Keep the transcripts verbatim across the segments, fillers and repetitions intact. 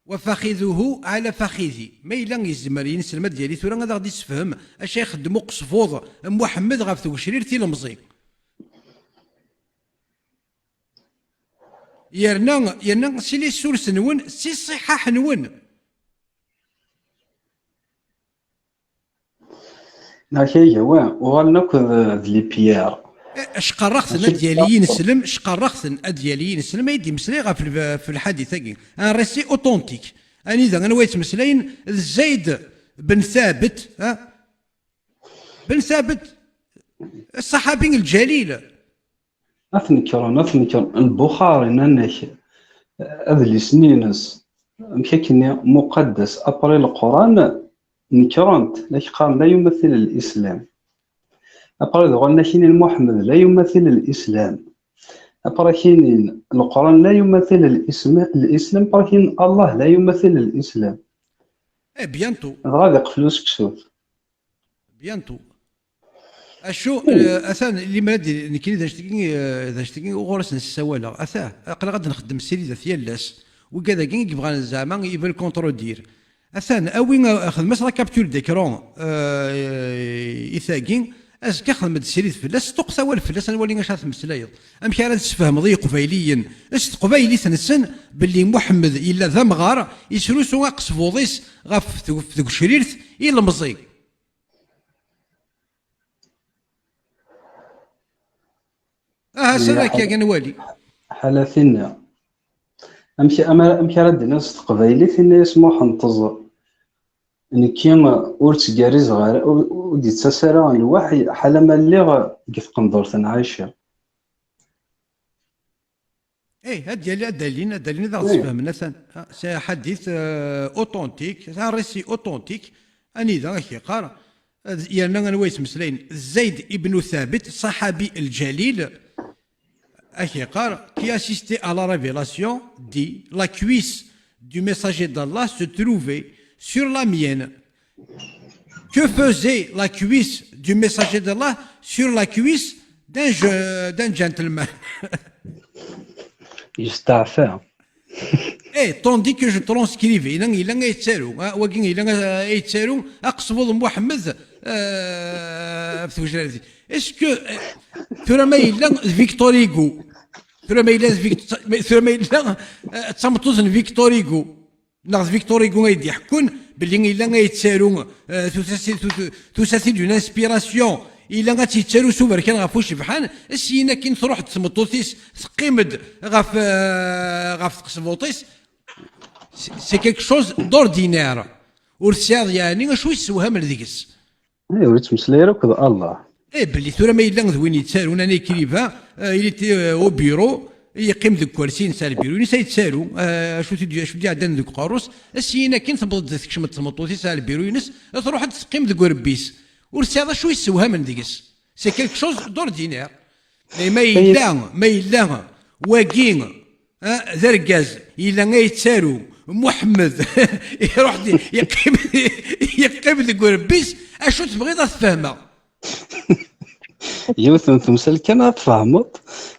وفخذه على فخذي. Ma yella yezmer yineslem ad d-yali tura ad aɣ-d-issefhem acu ixeddem uqesbuḍ n Muḥemmed ɣef tgecrirt ilemẓi. Yerna, yerna si les sources-nwen, si ṣṣiḥaḥ-nwen. Neɣ kra, wa, uɣalen akk d, d les pierres. Eh, cqarreɣ-ten ad d-yali yineslem, cqarreɣ-ten ad d-yali yineslem ay d-imeslay ɣef lb-, ɣef lḥadit-agi. Un récit authentique. Anida, anwa yettmeslayen? D Zayd ben Thabet, ha? Ben Thabet, ṣṣaḥabi lǧalil. Ad t-nekren, ad t-nekren. Lbuxari, nnan-ak, adlis-nni-ines, amek akkenni, muqaddas, après Leqran, nekren-t, la k-qqaren la yumathil l-Islam. Après ad uɣalen ak-inin Muḥemmed la yumathil l-Islam. Après ak-inin Leqran la yumathil l-Islam, après ak-inin Allah la yumathil l-Islam. Eh, bientôt. Dɣa ad iqfel useksut. Bientôt. Acu, eh, atan, limer ad d-, nekkini d anect-agi, eh, d anect-agi uɣur as nessawaleɣ. Ata, aql-aɣ ad nxeddem ssiridat yal ass. Wigad-agi i yebɣan zeɛma, ils veulent contredire. Atan, awi, eh, xdem-as la capture d'écran, eh, i tagi, azekka xdem-d ssirid fell-as, sṭuqqet awal fell-as, ad nwali acu ara tmeslayeḍ. Amek ara d-tesfehmeḍ i Yiqbayliyen s teqbaylit-nsen belli Muḥemmed yella d amɣar, yesrusu aqesbuḍ-is ɣef tg-, tgecrirt ilemẓi. Aha, s-, ad akka kan wali. Ḥala tinna. Amek, ama-, amek ara d-iniḍ s teqbaylit, inna-yas Muḥend teẓ-, nekki ur ttgerrizeɣ ara, ur, ur d-yettas ara lwaḥy, ḥala ma lliɣ deg tqendurt n Ɛica. Eh, ad d-yali, ad d-alin, ad d-alin, ad aɣ-d-sfehmen, atan. Ah, c'est un hadith, euh, authentique, c'est un récit authentique. Anida, ak-yeqqar, yerna anwa yettmeslayen? Zayd ibn Thabit, ṣaḥabi lǧalil, ak-yeqqar, qui assistait à la révélation, dit, la cuisse du messager d'Allah se trouvait sur la mienne. Que faisait la cuisse du messager d'Allah sur la cuisse d'un je-, d'un gentleman? Yesteɛfa. Eh, tandis que je transcrivais, yella, yella ay yettaru, ah, wagi yella, ah, ay yettaru, aqesbuḍ n Muḥemmed, ah, ɣef tgejrar-nni. Est-ce que, eh, tura ma yella d Victor Hugo, tura ma yella d Vict-, tura ma yella, eh, d tameṭṭut n Victor Hugo, neɣ d Victor Hugo ay d-iḥekkun belli yella ay yettaru, eh, tusa-, tu-, tu-, tusa-t-id une inspiration, yella ad tt-yettaru s uberkan ɣef ucebḥan, syin akin truḥ-d tmeṭṭut-is, teqqim-d ɣef, eh, ɣef tqesbuṭ-is. C'est, c'est quelque chose d'ordinaire. Ur tesɛiḍ yeɛni acu yessewhamen deg-s. Eh, ur yettmeslay ara akked Allah. Eh, belli tura ma yella d win yettarun, un écrivain, euh, il était, euh, au bureau, yeqqim deg ukersi-ines ar lbiru-ines ay yettaru, euh, acu t-id-, acu d-iɛeddan deg uqerru-s, syin akin tewweḍ-d, tekcem-d tmeṭṭut-is ar lbiru-ines, truḥ ad teqqim deg urebbi-s. Ur tesɛiḍ acu yessewhamen deg-s. C'est quelque chose d'ordinaire. Mais ma yella, ma yella wagi, ah, d argaz, yella ay yettaru, Muḥemmed, iruḥ-d, yeqqim, yeqqim deg urebbi-s, acu tebɣiḍ ad t-fehmeɣ? Yiwet n temsalt kan ad tfehmeḍ,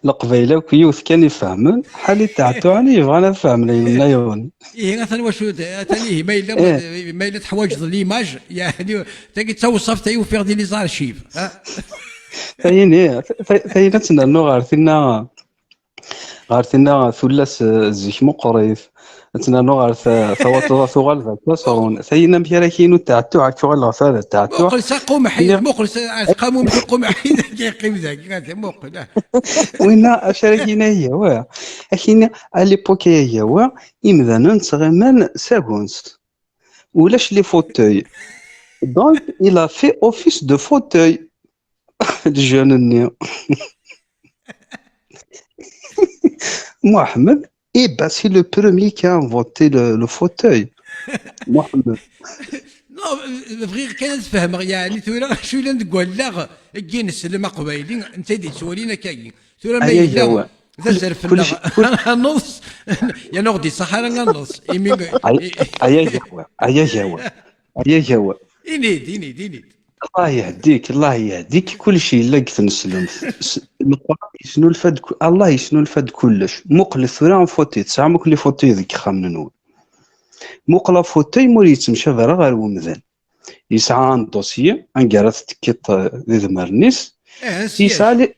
Leqbayel akk yiwet kan i fehmen, ḥali taɛtuɛni yebɣan ad fehmen ayen nniḍen. Ihi, atan wacu, atan ihi, ma yella, eh, ma yella teḥwaǧeḍ l'image, yeɛni, tagi d tawṣaft ay ufiɣ di les archives, ha? Tayin, eh, ta-, tayin ad tt-nernu ɣer tinna, ɣer tinna tullas, eh, zik meqqrit, ad tt-nernu ɣer ta-, tawaṭṭuḍa tuɣal d asaṣrun. Tayin amek ara k-yinu tɛettuɛ, ad k-uɣaleɣ ɣef ad tɛettuɛ. Muqel s aqumḥi, muqel s, s tqamumt uqumḥi, ad yeqqim dagi, ad muqel, ah. Winna, acu ara k-yini, ay yawa? Ad k-yini, à l'époque, ay yawa, imdanen ttɣiman s agunst. Ulac les fauteuils. Donc, il a fait office de fauteuil. Le jeune-nni. Mohamed, eh ben, c'est le premier qui a inventé le, le fauteuil. Mohamed. Non, bɣiɣ kan ad fehmeɣ, yeɛni tura acu yellan deg wallaɣ n yineslem aqbayli, netta i d-yettwalin akkagi. Tura ma yella d azref-nneɣ, anneḍs, yerna ur ɣ-d-iṣaḥ ara anneḍs. Imi, aya gawa, aya gawa, aya gawa. Ini-d, ini-d, ini-d. Allah yehdik, Allah yehdik, kullec yella deg tneslemt. S-, Meqqran yesnulfa-d ku-, Allah yesnulfa-d kullec. Muqlet tura afoto, tesɛam akk les photos deg yexxamen-nwen. Muqel afutay ma ur yettemcabi ara ɣer wemdan. Yesɛa un dossier anga ara tettekkiḍ, eh, d idmaren-is. Eh, un siège. Yesɛa li-,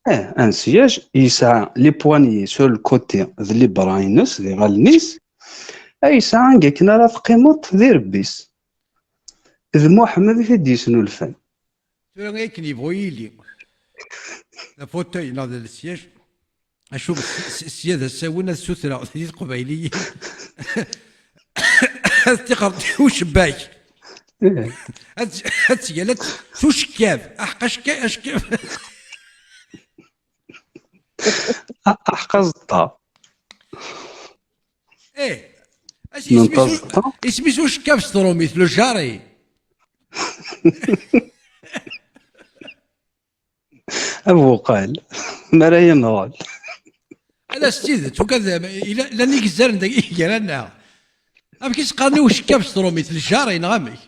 eh, un siège, yesɛa les poignées sur le côté d les bras-ines, d iɣallen-is. Eh, yesɛa anga akken ara teqqimeḍ d irebbi-s. D Muḥemmed i t-id-yesnulfan. Tura akken yebɣu yili. D afutay neɣ d le siège. Acu, s-, s-, sya d asawen ad sutreɣ di teqbayliyin. Ad tiqert i ucebbak. Ad, ad tgala tucekkab. Aḥeq acekka-, acekkab. Aḥeq aẓeṭṭa. Eh, as-, isem-is u-, isem-is ucekkab s trumit, le jarret. Abuqal, mi ara yenɣel. Ala s tidet, ugad, ila, llan igezzaren dagi gar-aneɣ. Amek i s-qqaren i ucekkab s trumit? Le jarret neɣ amek?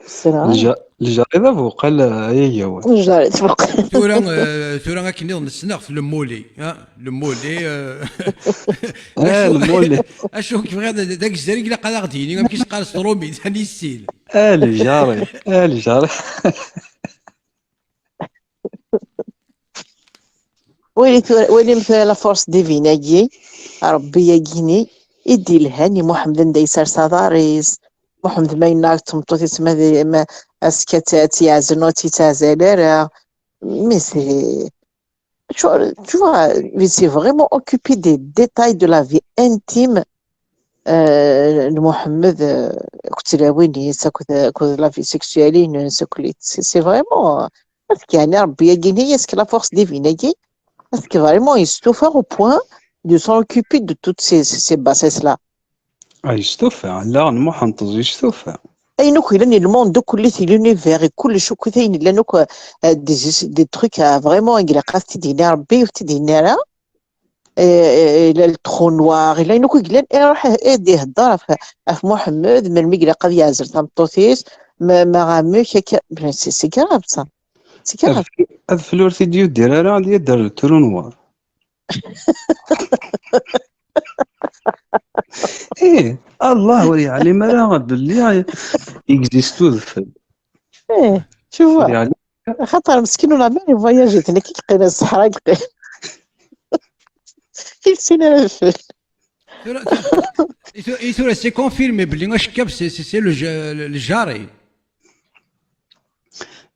Ssneɣ. Lja-, le jarret d abuqal, ay agawen. Le jarret d abuqal. Tura, eh, tura akken iḍ nesneɣ-t, le mollet, ha? Le mollet, eh. Ah, le mollet. Acu k-bɣiɣ d, d agezzar i ilaq ad aɣ-d-yini amek i s-qqaren s trumit, ad nissin. Ah, le jarret, ah, le jarret. Wali tura, walim tura la force divine-agi, Ṛebbi-agi-ni, i d-ilhan i Muḥemmed anda yessers aḍar-is. Muḥemmed ma yenna d tmeṭṭut-is ma d, ma ass-a ad tt-, ad tt-yeɛzel neɣ ur tt-yettɛzal ara. Mais c'est, tu, tu vois, mais c'est vraiment occupé des détails de la vie intime, euh, n Muḥemmed, euh, akked tlawin-is, akked, akked la vie sexuelle-ines, akked, c'est, c'est vraiment, euh, parce que, yeɛni, Ṛebbi-agi-ni, est-ce que la force divine-agi, est-ce que vraiment yestufa au point de s'occuper de toutes ces, ces, ces bassesses-là? Ah, yestufa, allaɣ n Muḥend Teẓi yestufa. Ayen akk yellan i le monde akk, l'univers, i kullec akk, ayen yellan akk, euh, des, des trucs, euh, vraiment, i ilaq ad t-id-yini Ṛebbi, ur t-id-yenni ara. Eh, eh, le trou noir, yella ayen akk i yellan, iruḥ ad ihedder ɣef, ɣef Muḥemmed, melmi i ilaq ad yeɛzel tameṭṭut-is, ma, ma amek akka, c'est, c'est grave ça. C'est grave. Adfel, adfel ur t-id-yuddir ara, ad yedder le trou noir. Eh, Allah ur yeɛlim ara belli existe udfel. Eh, tu vois. Ur yeɛlim. Xaṭer meskin ulamer ivoyaji-t, nekk i yeqqimen ṣṣeḥra i yeqqim. I tessin ara adfel. Tura, tura, i tura, i tura, c'est confirmé belli acekkab c'est, c'est, c'est le ja-, le, le jarret.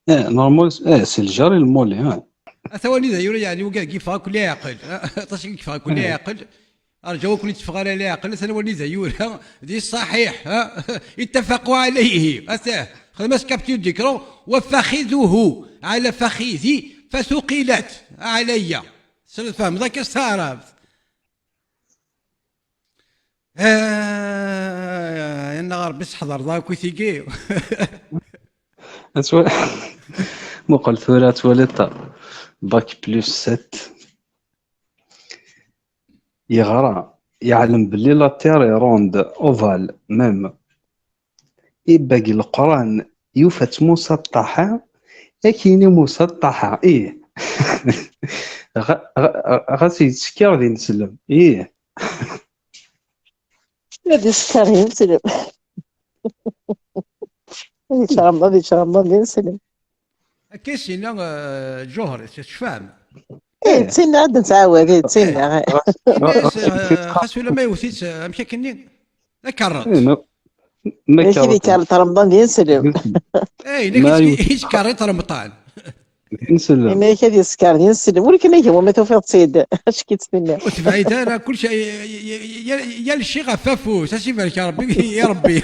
Eh, normal, eh, c'est le jarret, le mollet, hein. Ata wani d ayura, yeɛni, wagi yeffeɣ akk leɛqel. Aṭas i yeffeɣ akk leɛqel. Arǧaw akk ur yetteffeɣ ara leɛqel. Ata wani d ayura, di ṣṣaḥiḥ, ha? Ittafaqu ɛalayhi. Ata, xdem-as capture d'écran, wa faxiduhu ɛala faxidi, fasuqilat ɛalayya. Tesɛiḍ tfehmeḍ akka s taɛrabt. Ah, yenna Ṛebbi seḥḍer da akk i tigi. Ad twa-, muqel tura ad twaliḍ bac plus sept. Yeɣra, yeɛlem belli la Terre est ronde, ovale, même. Ibag Leqran yufa-tt Musa Ṭṭaḥa, ad k-yini Musa Ṭṭaḥa, ih. Ɣa-, ɣa-, ɣas yettcekkar d ineslem, ih. Ad isekker d ineslem. Ad yečč Remḍan, ad yečč Remḍan d ineslem. Akka i s-yenna, eh, Ǧuhri, tecfam? Eh, d tinna ad nettɛawad, eh, d tinna. Ɣas, ɣas, ɣas, eh, xas ulamma yewwet-itt, eh, amek akkenni? D akerreṭ. Eh, ma, ma akken kerreṭ. Ikerreṭ Remḍan d ineslem. Eh, yella ma k-, yettkerriṭ Remḍan. D ineslem. Yenna-ak ad yesker d ineslem. Ur kem-iga wama tufiḍ-tt-id. Acu k-tt-tenna? Ur tebɛid ara, kullec, y-, y-, y-, y-, yal cci ɣef afus. Ad s-ibarek Rebbi, i Rebbi.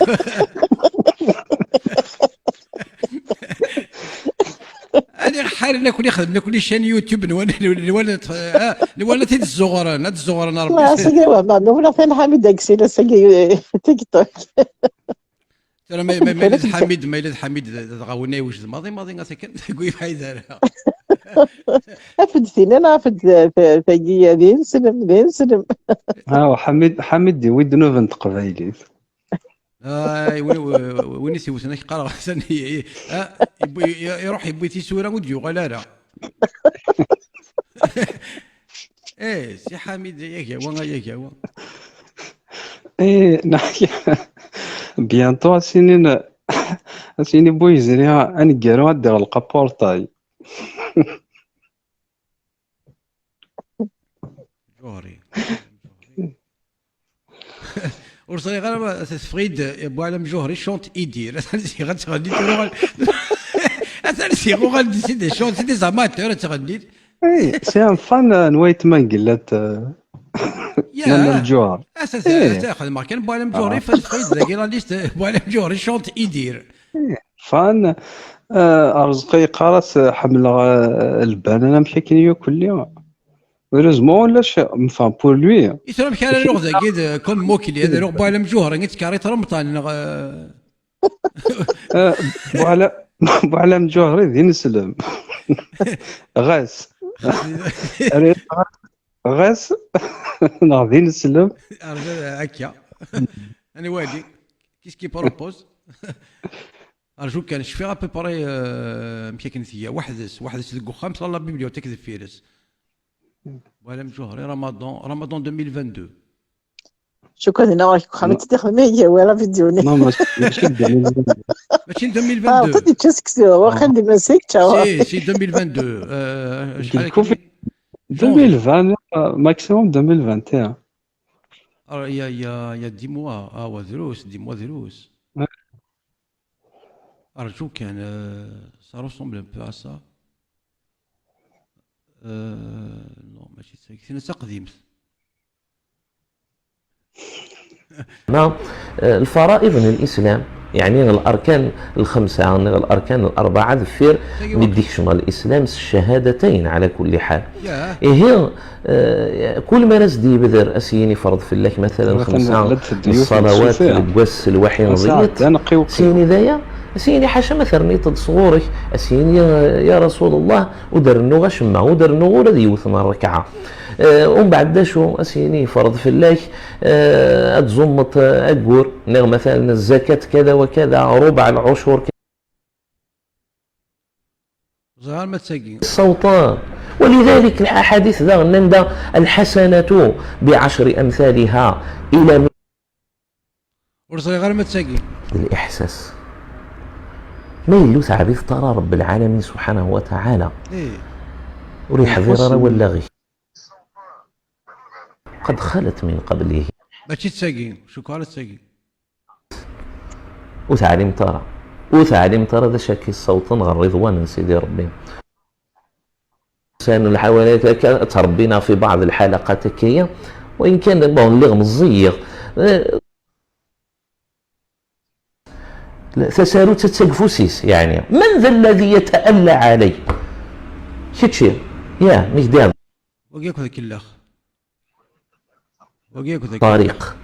Ad iɣ-ḥaren akk, ixedmen akk les chaînes YouTube n wan-, n wan-, ah, n wan-, ad t-id-zzuɣren, ad zzuɣren Rebbi. Ass-agi, wah, ma, ma walaɣ Tan Ḥamid Aksil, ass-agi, TikTok. Tura ma, ma, ma yella d Ḥamid, ma yella d Ḥamid d, d, dɣa winna yewjed maḍi, maḍi, ata kan, deg ur yebɛid ara. Af-d tinna, neɣ af-d ta-, tagi, d ineslem, d ineslem. Ah, Ḥamid, Ḥamid d wid nub n teqbaylit. Ay, wi-, wi-, win i t-iwten, ak qqareɣ, atan i-, i-, ah, yewwi-, i-, iruḥ yewwi tisura, ur d-yuɣal ara. Eh, Si Ḥamid, ay agawa, ay agawa. Eh, bientôt, asini, asini bu yezri, aneggaru ad d-iɣleq apurṭay. Ǧuhri. Ur ẓriɣ ara ma teffeɣ-id Buɛlam Ǧuhri chante Idir. Atan ziɣ ad tɣenni tura uɣal. Atan ziɣ uɣal d c'est des chants, c'est des amateurs ad tɣenni. Eh, c'est un fan, euh, n waytma n Gellad, euh, Nana Lǧuher. Ata, eh, ata xedmeɣ kan Buɛlam Ǧuhri, ah, fa-, teffeɣ-id dagi la liste, Buɛlam Ǧuhri chante Idir. Eh, fan, euh, Arezqi yeqqar-as, euh, ḥemmleɣ, euh, lbanan am kikini ukulli. Heureusement, ulac, enfin, pour lui. I tura amek ara ruɣ dagi d, comme mot-clé, ad ruɣ Buɛlam Ǧuhri, i tkariṭ remṭan, neɣ, euh, Eh, Buɛla-, Buɛlam Ǧuhri d ineslem. Ɣas. Ɣas. Neɣ d ineslem. Akka. Anyway, qu'est-ce qu'il propose? Arju kan, cfiɣ à peu près, euh, amek akken tga. Weḥd-s, weḥd-s deg uxxam, la bibliothèque deffir-s. Buɛlam Ǧuhri, Ramadan, Ramadan deux mille vingt-deux. Cukkeɣ dinna ɣer-k uxxam i tt-id-ixdem ihi, wala vidéo-nni. Non, mačči, mačči d deux mille vingt-deux. Mačči d deux mille vingt-deux. Ah, ur tt-id-tečča seksu, waqil d imensi i tečča. Si, si, deux mille vingt-deux. Euh, acḥal akka? Deux mille vingt, euh, maximum deux mille vingt et un. Alors, il y a, il y a, il y a dix mois. Ah, ouais, drus, dix mois drus. Ouais. Arju kan, euh, ça ressemble un peu à ça. Euh, non, mačči d tagi. Tin d taqdimt. Ma, eh, lfaraid n lislam, yeɛni larkan lxemsa neɣ larkan larbaɛa deffir mi d-ikcem ɣer lislam s ccahadatayn ɛla kulli ḥal. Ihi, eh, kul mi ara s-d-yebder, a s-yini ferḍ fell-ak, matalan, xemsa n ṣṣalawat deg wass s lwaḥi n ẓid, s-yini d aya, s-yini ḥaca ma terniḍ-d sɣur-k, a s-yini, ya Rasul Allah, ur d-rennuɣ acemma, ur d-rennuɣ ula d yiwet n rrekɛa. Eh, umbeɛd d acu? A s-yini yefreḍ fell-ak, eh, ad tẓummeḍ, eh, aggur, neɣ matalan zzakat kada wa kada, rubeɛ lɛucur. Ẓriɣ arma d tagi. Ssawṭen. Walidalik laḥadit daɣen nnan da, الحسنة بعشر أمثالها إلى Ur ẓriɣ ara ma d tagi. D liḥsas. Ma yella ur teɛbideḍ ara Ṛebb lɛalamin subḥanahu wa taɛala, ur yeḥḍir ara wallaɣ-ik. قد خلت من قبله. Mačči d tagi, cukkeɣ ara d tagi. Ur teɛlimeḍ ara. Ur teɛlimeḍ ara d acu akka yessawḍen ɣer Ṛiḍwan n Sidi Ṛebbi. Sɛan lḥawalat akka, ttṛebbina fi baɛḍ lḥalaqat akka-ya, wayen kan, bon, lliɣ meẓẓiyeɣ. Eh, tasarut d tagfus-is, yeɛni, من ذا الذي يتألى علي؟ Kečči, ya, mi k-d-iɛḍen. Wagi akk d akellax. Wagi akk d akellax. طريق.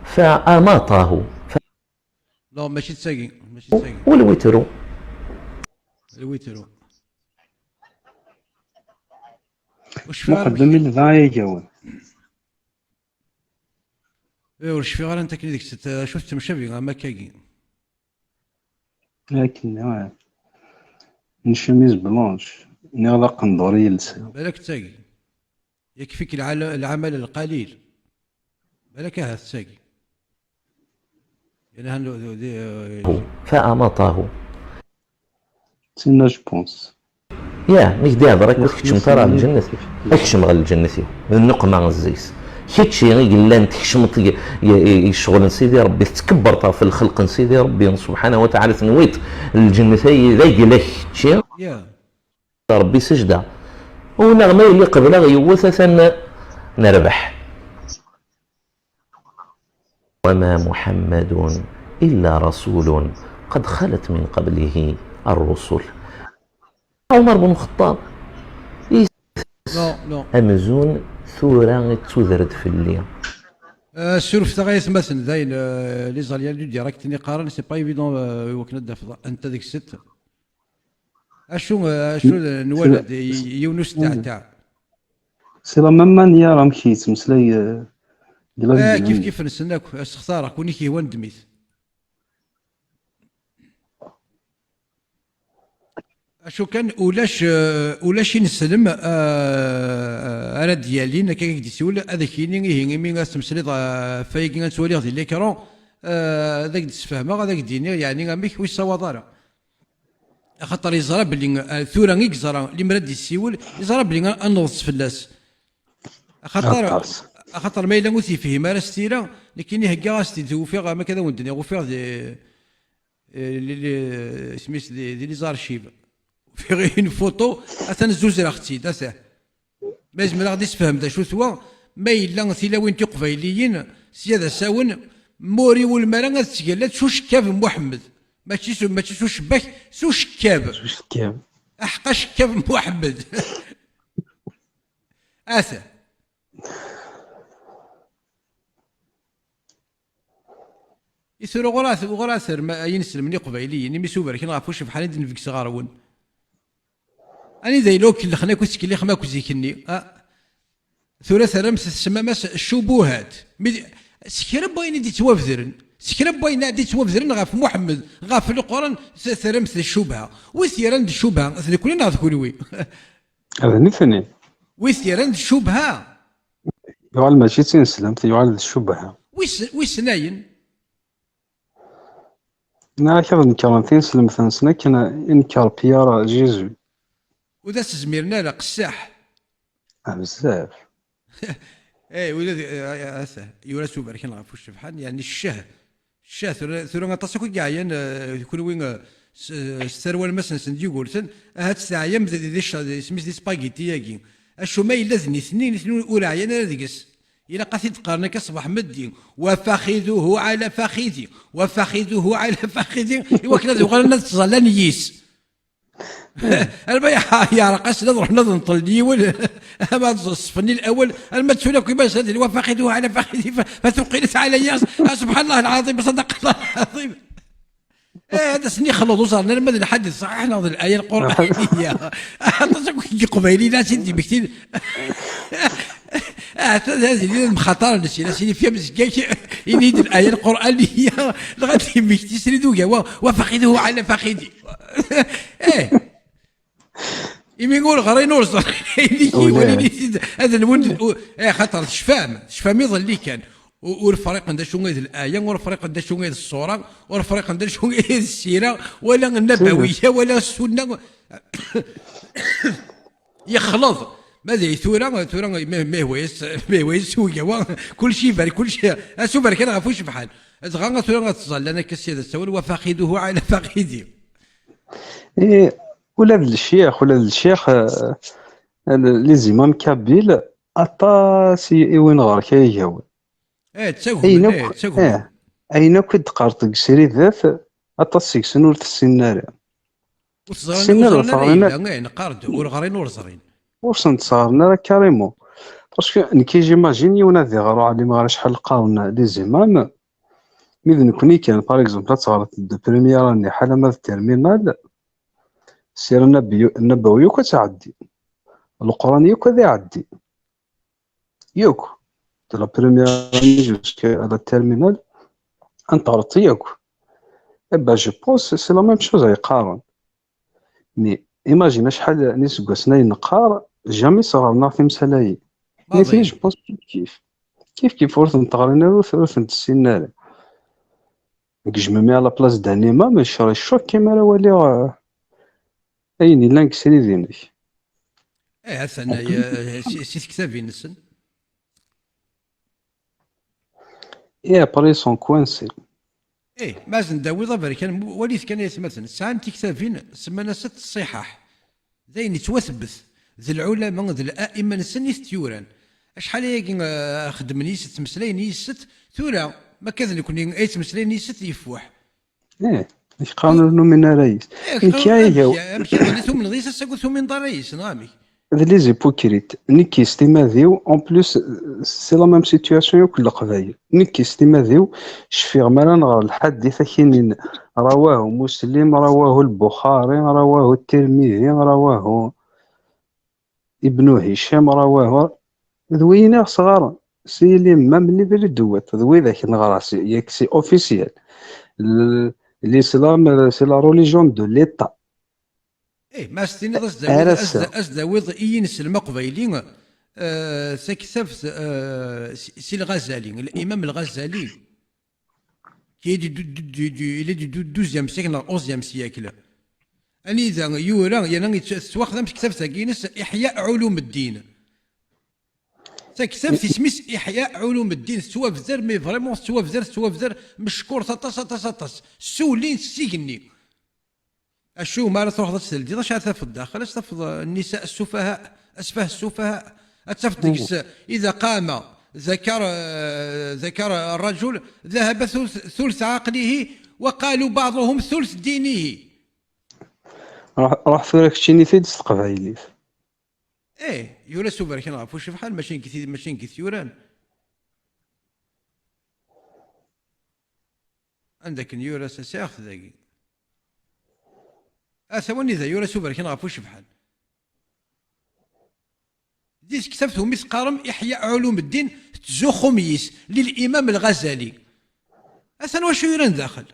فأماطه. ف- Non, mačči d tagi, mačči d tagi. والوتر. Lwitru. Ur cfiɣ ara. Muqeddem i lebɛa igawen. Eh, ur cfiɣ ara anta akken i deg-s, acu tettemcabi am akkagi. Akken, ah. Une chemise blanche. Niɣ d aqendur i yelsa. Balak d tagi. Yakfi-k lɛala-, lɛamal lqalil. Balak ahat d tagi. Yelhan d, d, d, eh, فأماطه. Tinna, je pense. Ya, mi k-d-ihder akka ur tkeččmeḍ ara ɣer lǧennet, ad kecmeɣ ɣer lǧennet-iw. D nnuqma zzayes. Kečči i yellan tkecmeḍ, i, i, i ccɣel n Sidi Ṛebbi, tettkebbeṛt ɣef lxelq n Sidi Ṛebbi subḥanahu wa taɛala, tenwiḍ lǧennet ay d agla-k kečči. Ya. Ṛebbi sejda. U neɣ ma yella qebleɣ yiwet, atan nerbeḥ. وما محمد إلا رسول قد خلت من قبله الرسل. Ɛumar bun Xeṭṭab. Non, non. Amzun tura i d-tuder-d fell-i. Euh, surfet-aɣ ay atmaten, dayen, euh, les aliens du direct-nni qqaren, c'est pas évident, euh, i wakken ad d-tafeḍ anta deg-sent. Acu, acu nwala-d yiwen usteɛteɛ? C'est la même manière amek yettmeslay, euh, deg la vidéo. Kif kif nessen akk, as-xtareɣ, win i k-yehwan ddem-it. Acu kan, ulac, eh, ulac ineslem, eh, ara d-yalin, akka i k-d-isiwel, ad ak-yini, ihi, imi ad temsliḍ, eh, ɣef wayagi ad nettwaliɣ di l'écran, eh, ad ak-d-sfehmeɣ, ad ak-d-iniɣ, yeɛni, amek ur yessawaḍ ara. Axaṭer yeẓra belli, eh, tura i yeẓra, limer ad d-yessiwel, yeẓra belli ad, ad neḍs fell-as. Axaṭer, aṭas. Axaṭer ma yella ur t-yefhim ara s tira, nekkini heggaɣ-as-t-id, ufiɣ, am akka ad awen-d-nniɣ, ufiɣ di, eh, li, li, isem-is di, di les archives. Ufiɣ une photo, atan zuzreɣ-tt-id, atan. Ma yezmer ad ɣ-d-isefhem d acu-t wa, ma yella tilawin tiqbayliyin, sya d asawen, ma ur iwulem ara ad ttgallad s ucekkab n Muḥemmed. Mačči s, mačči s ucebbak, s ucekkab. S ucekkab. Aḥeqqa cekkab n Muḥemmed. Atan. I tura uɣur-, uɣur-, terma, ay ineslem n iqbayliyen, imi s uberkan ɣef ucebḥan i d-nebges ɣer-wen. Anida yella ukellexen akk i ttkellixem akk zik-nni? Ah, tura terram tessemmam-as ccubuhat. Mi d-, s kra n wayen i d-ittwabedren, s kra n wayen i d-ittwabedren ɣef Muḥemmed, ɣef Leqran, t-, terram-t d ccubha. Wi t-yerran d ccubha, d nekkni neɣ d kunwi? D nitni. Wi t-yerran d ccubha? Yuɣal mačči d tineslemt, yuɣal d ccubha. Wis-, wissen ayen? Nniɣ-ak ad nekren tineslemt-nsen akken i nekker Pierre Jésus. Ur d as-zmiren ara, qessaḥ. Ah, bezzaf. Eh, ula d, eh, eh, ata, yura s uberkan ɣef ucebḥan, yeɛni cceh. Ccah, tura, tura aṭas akk i yeɛyan, eh, kunwi, eh, s, eh, s tarwa n Mass-nsen d Yugurten, ahat teɛyam di, di, di cc-, di, isem-is di spaghetti-agi. Acu ma yella d nitni, nitni ur, ur ɛyan ara deg-s. Ilaq ad t-id-qqaren akka ṣṣbeḥ meddi, "وفخذه على فخذي، وفخذه على فخذي", i wakken ad uɣalen ad ttẓallan yis. Alma yeɛreq-asen ad ruḥen ad nṭlen yiwen, ama ad ṣeffenni lawal, alma ttun akk iman-nsen ad d-, "وفخذه على فخذي، ف-، فثقلت علي". Ah, subḥan Allah lɛaḍim, ṣadaq Allah lɛaḍim. Eh, ad asen-ixleḍ uẓar, alma d lḥadit ṣaḥiḥ neɣ d laya lquraniya. Aṭas akk n yeqbayliyen ad tt-id-mmektin. Ahat ad, ad ilin mxaṭaren, si la sini fiham zgak, ini-d laya lquraniya, dɣa ad d-yemmekti srid ugawa, "وفخذه على فخذي". Eh, imi ur ɣrin ur ẓrin, ayen i yiwen, ini-t-id, ad nwen, eh, xaṭer tecfam, tecfam iḍelli kan. U-, ur friqen d acu i d laya, ur friqen d acu i d ṣṣura, ur friqen d acu i d ssira, wala nnabawiya, wala ssunna. Yexleḍ. Ma d ay tura, tura, ma, ma ihwa-yas, ma ihwa-yas s ugawa, kulci iber, kulci, asuber kan ɣef ucebḥan. Dɣa tura ad ttẓallan akka sya d asawen, "وفخذه على فخذي". Eh, ula d lecyax, ula d lecyax, eh, les imams kabyles, aṭas i, i win ɣer-k ay igawen. Eh, d tagmen, ayen akk, eh, d tagmen. Eh, ayen akk i d-qqareḍ deg sridat, aṭas seg-sen ur t-ssinen ara. Ur teẓran, ur ẓran ara yella, eh, neqqar-d, ur ɣrin, ur ẓrin. Ur sen-tt-ɣren ara carrément. Parce que nekk, j'imagine, yiwen ad iɣer ur ɛlimeɣ ara acḥal qqaren les imams, mi d nekni kan, par exemple, ad teɣreḍ de première année, ḥala ma d terminale, Sira Nnabawi, Nnabawi yakk ad tɛeddi. Leqran yakk ad iɛeddi. Yakk. De la première année jusqu'à la terminale, ad teɣreḍ yakk. Eh ben, je pense, c'est la même chose ay qqaren. Mais imagine acḥal n iseggasen ay neqqar, jamais sɣerneɣ timsal-ayi. Nitni, je pense, kif kif. Kif kif ur tent-ɣrin ara, ur, ur tent-ssinen ara. Deg jmemi à la place d'un imam, je serais choqué mi ara waliɣ, euh, ayen yellan deg srid-inek. Eh, atan, eh, si, si tektabin-nsen. Et après, ils sont coincés. Eh, ma asen-d-tawiḍ aberkan, walit kan ay atmaten, sɛan tiktabin, semman-asent ṣṣiḥaḥ. D ayen yettwathebet. D lɛulama, d la'imma-nsen i t-yuran. Acḥal ayagi, eh, xeddmen yis-, ttmeslayen yis-, tura, ma akka d nekni ay ttmeslayen yis-, yeffuḥ. Eh, nekk qqaren ur numin ara yis. Eh, nekk qqaren ay amek, amek, amek tumneḍ yis-, ass-agi ur tumineḍ ara yis, neɣ amek? D les hypocrites. Nekk s timad-iw, en plus, c'est la même situation yakk n Leqbayel. Nekk s timad-iw, cfiɣ mi ara nɣer lḥadit akinin, rawahu Muslim, rawahu Lbuxari, rawahu Tirmidi, rawahu Ibnu Hicam, rawahu, d wiyin i ɣ-sɣaren. Si l'imam-nni d ledwat, d widak neɣra, si, yak c'est officiel. Le, l'islam, c'est la religion de l'État. Eh, ma as-tiniḍ, as-d-awiḍ, as-d-, as-d-awiḍ i yinselm aqbayli, eh, taktabt, eh, si, si Lɣazali, l'imam Lɣazali, qui est du, du, du, du, il est du dou-, douzième siècle neɣ onzième siècle. Anida yura, yerna yett-, tettwaxdam tektabt-agi-ines, Iḥya Ulumuddin. Taktabt isem-is Iḥya Ulumuddin, tettwabder, mais vraiment tettwabder, tettwabder, meckuret aṭas, aṭas, aṭas. Ssiwlin s igenni. Acu, ma ara truḥeḍ ad teldiḍ, acu ara tafeḍ daxel? Ad tafeḍ, eh, النساء السفهاء، أسفه السفهاء. Ad tafeḍ deg-s, إذا قام ذكر، eh, ذكر الرجل، ذهب ثلث، ثلث عقله، وقالوا بعضهم ثلث دينه. Ruḥ, ruḥ tura keččini-t-id s teqbaylit. Eh, yura s uberkan ɣef ucebḥan, mačči deg t-, mačči deg t-yuran. Anda akken yura s-, sɛiɣ-t dagi. Ata wanida yura s uberkan ɣef ucebḥan. Di tektabt umi teqqarem Iḥya Ulumuddin, tettzuxxum yis, للإمام الغزالي. Atan wacu yuran daxel.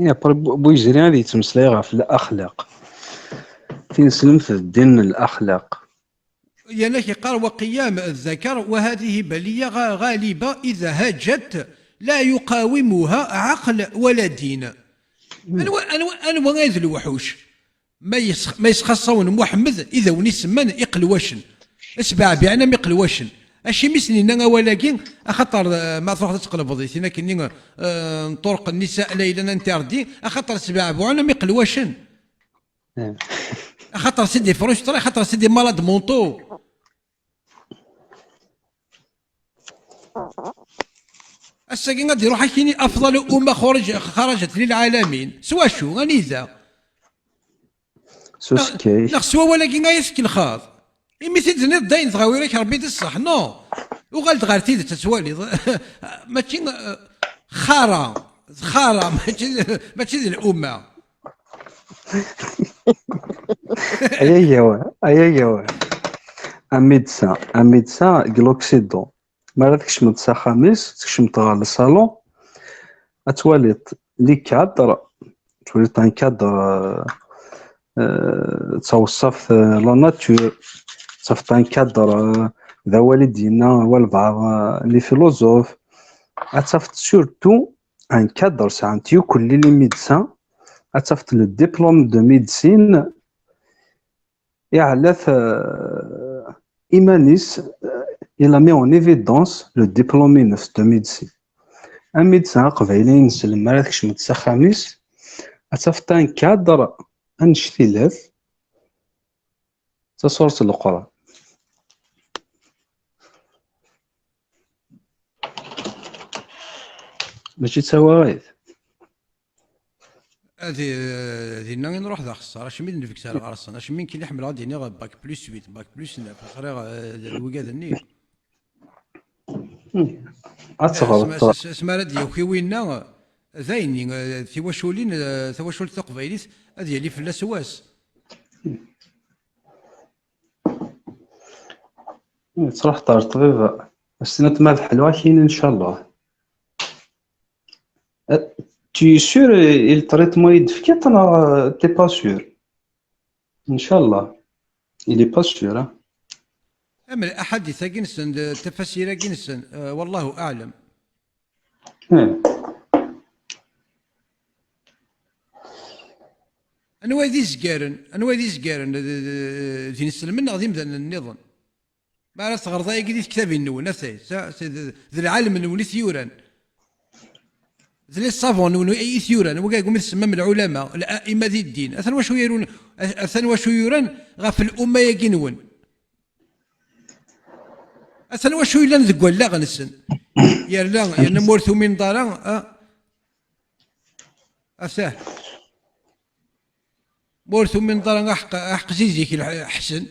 Après, Bu-, Buyezri ad yettmeslay ɣef laxlaq. Tineslemt d ddin n laxlaq. Yerna yeqqar: وقيام الذكر، وهذه بلية غ-، غالبة إذا هجت لا يقاومها عقل ولا دين. Anwa, anwa, anwa ay d lewḥuc? Ma yes-, ma yesxaṣṣawen Muḥemmed, i d awen isemman iqelwacen. Sbeɛbiɛen am iqelwacen. Acimi i sen-yenna awal-agi? Axaṭer, eh, ma truḥeḍ ad tqelbeḍ i tin akkenni, eh, n ṭuṛq nnisa la yellan interdit, axaṭer sbeɛbuɛen am iqelwacen. Eh. Axaṭer c'est des frustrés, axaṭer c'est des malades mentaux. Ass-agi ad iruḥ akini أفضل أمة خرج-، خرجت للعالمين. S wacu? Anida? S usekkay. Neɣ s wawal-agi ay tkelxeḍ? Imi t-id-tenniḍ dayen tɣawir-ak Rebbi d ṣṣeḥ, non? Uɣal-d ɣer tidet ad twaliḍ. Mačči, eh, xara, d xara, mačči, mačči d l'umma. Aya yawa, aya yawa. Amidsa, amidsa deg l'Occident. Mi ara tkecmeḍ s axxam-is, tkecmeḍ ɣer le salon, ad twaliḍ les cadres, ad twaliḍ un cadre, euh, euh, d taweṣṣaft, euh, la nature, ad tafeḍ un cadre, euh, d awal i d-yenna walbeɛḍ, euh, les philosophes, ad tafeḍ surtout un cadre sɛan-t yakk les médecins, ad tafeḍ le diplôme de médecine, iɛella-t, euh, iman-is, euh, il a mis en évidence le diplôme-ines de médecine. Amidsa aqbayli ineslem mi ara tkecmeḍ s axxam-is, ad tafeḍ un cadre annect-ilat, d tasuret n Leqran. Mačči d tawaɣit. Ad i-, dinna i nruḥ d axeṣṣar, acimi d-nbegz ar ɣer-sen, acimi nekkini ḥemmleɣ ad d-iniɣ bac plus huit, bac plus neuf, ẓriɣ, eh, d wigad-nni. Ad teɣreḍ. Asmi, asmi ara d-yaki winna, d ayenni, eh, tiwaculin, eh, tawacult taqbaylit, ad yali fell-as wass. Truḥ ɣer ṭṭbib, as-tiniḍ ma d ḥelwa, akin, ncallah. Euh, tu es sûr, euh, le traitement i d-tefkiḍ neɣ, euh, t'es pas sûr? Ncallah. Il est pas sûr, hein? Am l'aḥadit-agi-nsen, d tafasir-agi-nsen, euh, wallahu aɛlam. Hmm. Anwa ay d izgaren, anwa ay d izgaren, d, d, d, d inselmen neɣ d imdanen nniḍen? Ma ara teɣreḍ ayagi di tektabin-nwen, atay, sa-, sa-, d, d lɛalem-nwen i t-yuran. D les savants-nwen i t-yuran, wagi umi tsemmam lɛulama, l'aima di ddin. Atan wacu yarun, atan wacu yuran ɣef l'umma-agi-nwen. Atan wacu yellan deg wallaɣ-nsen. Yerna, yerna ma ur tumineḍ ara, a, atah. Ma ur tumineḍ ara, aḥeq-, aḥeq zizik lḥ-, ḥsen.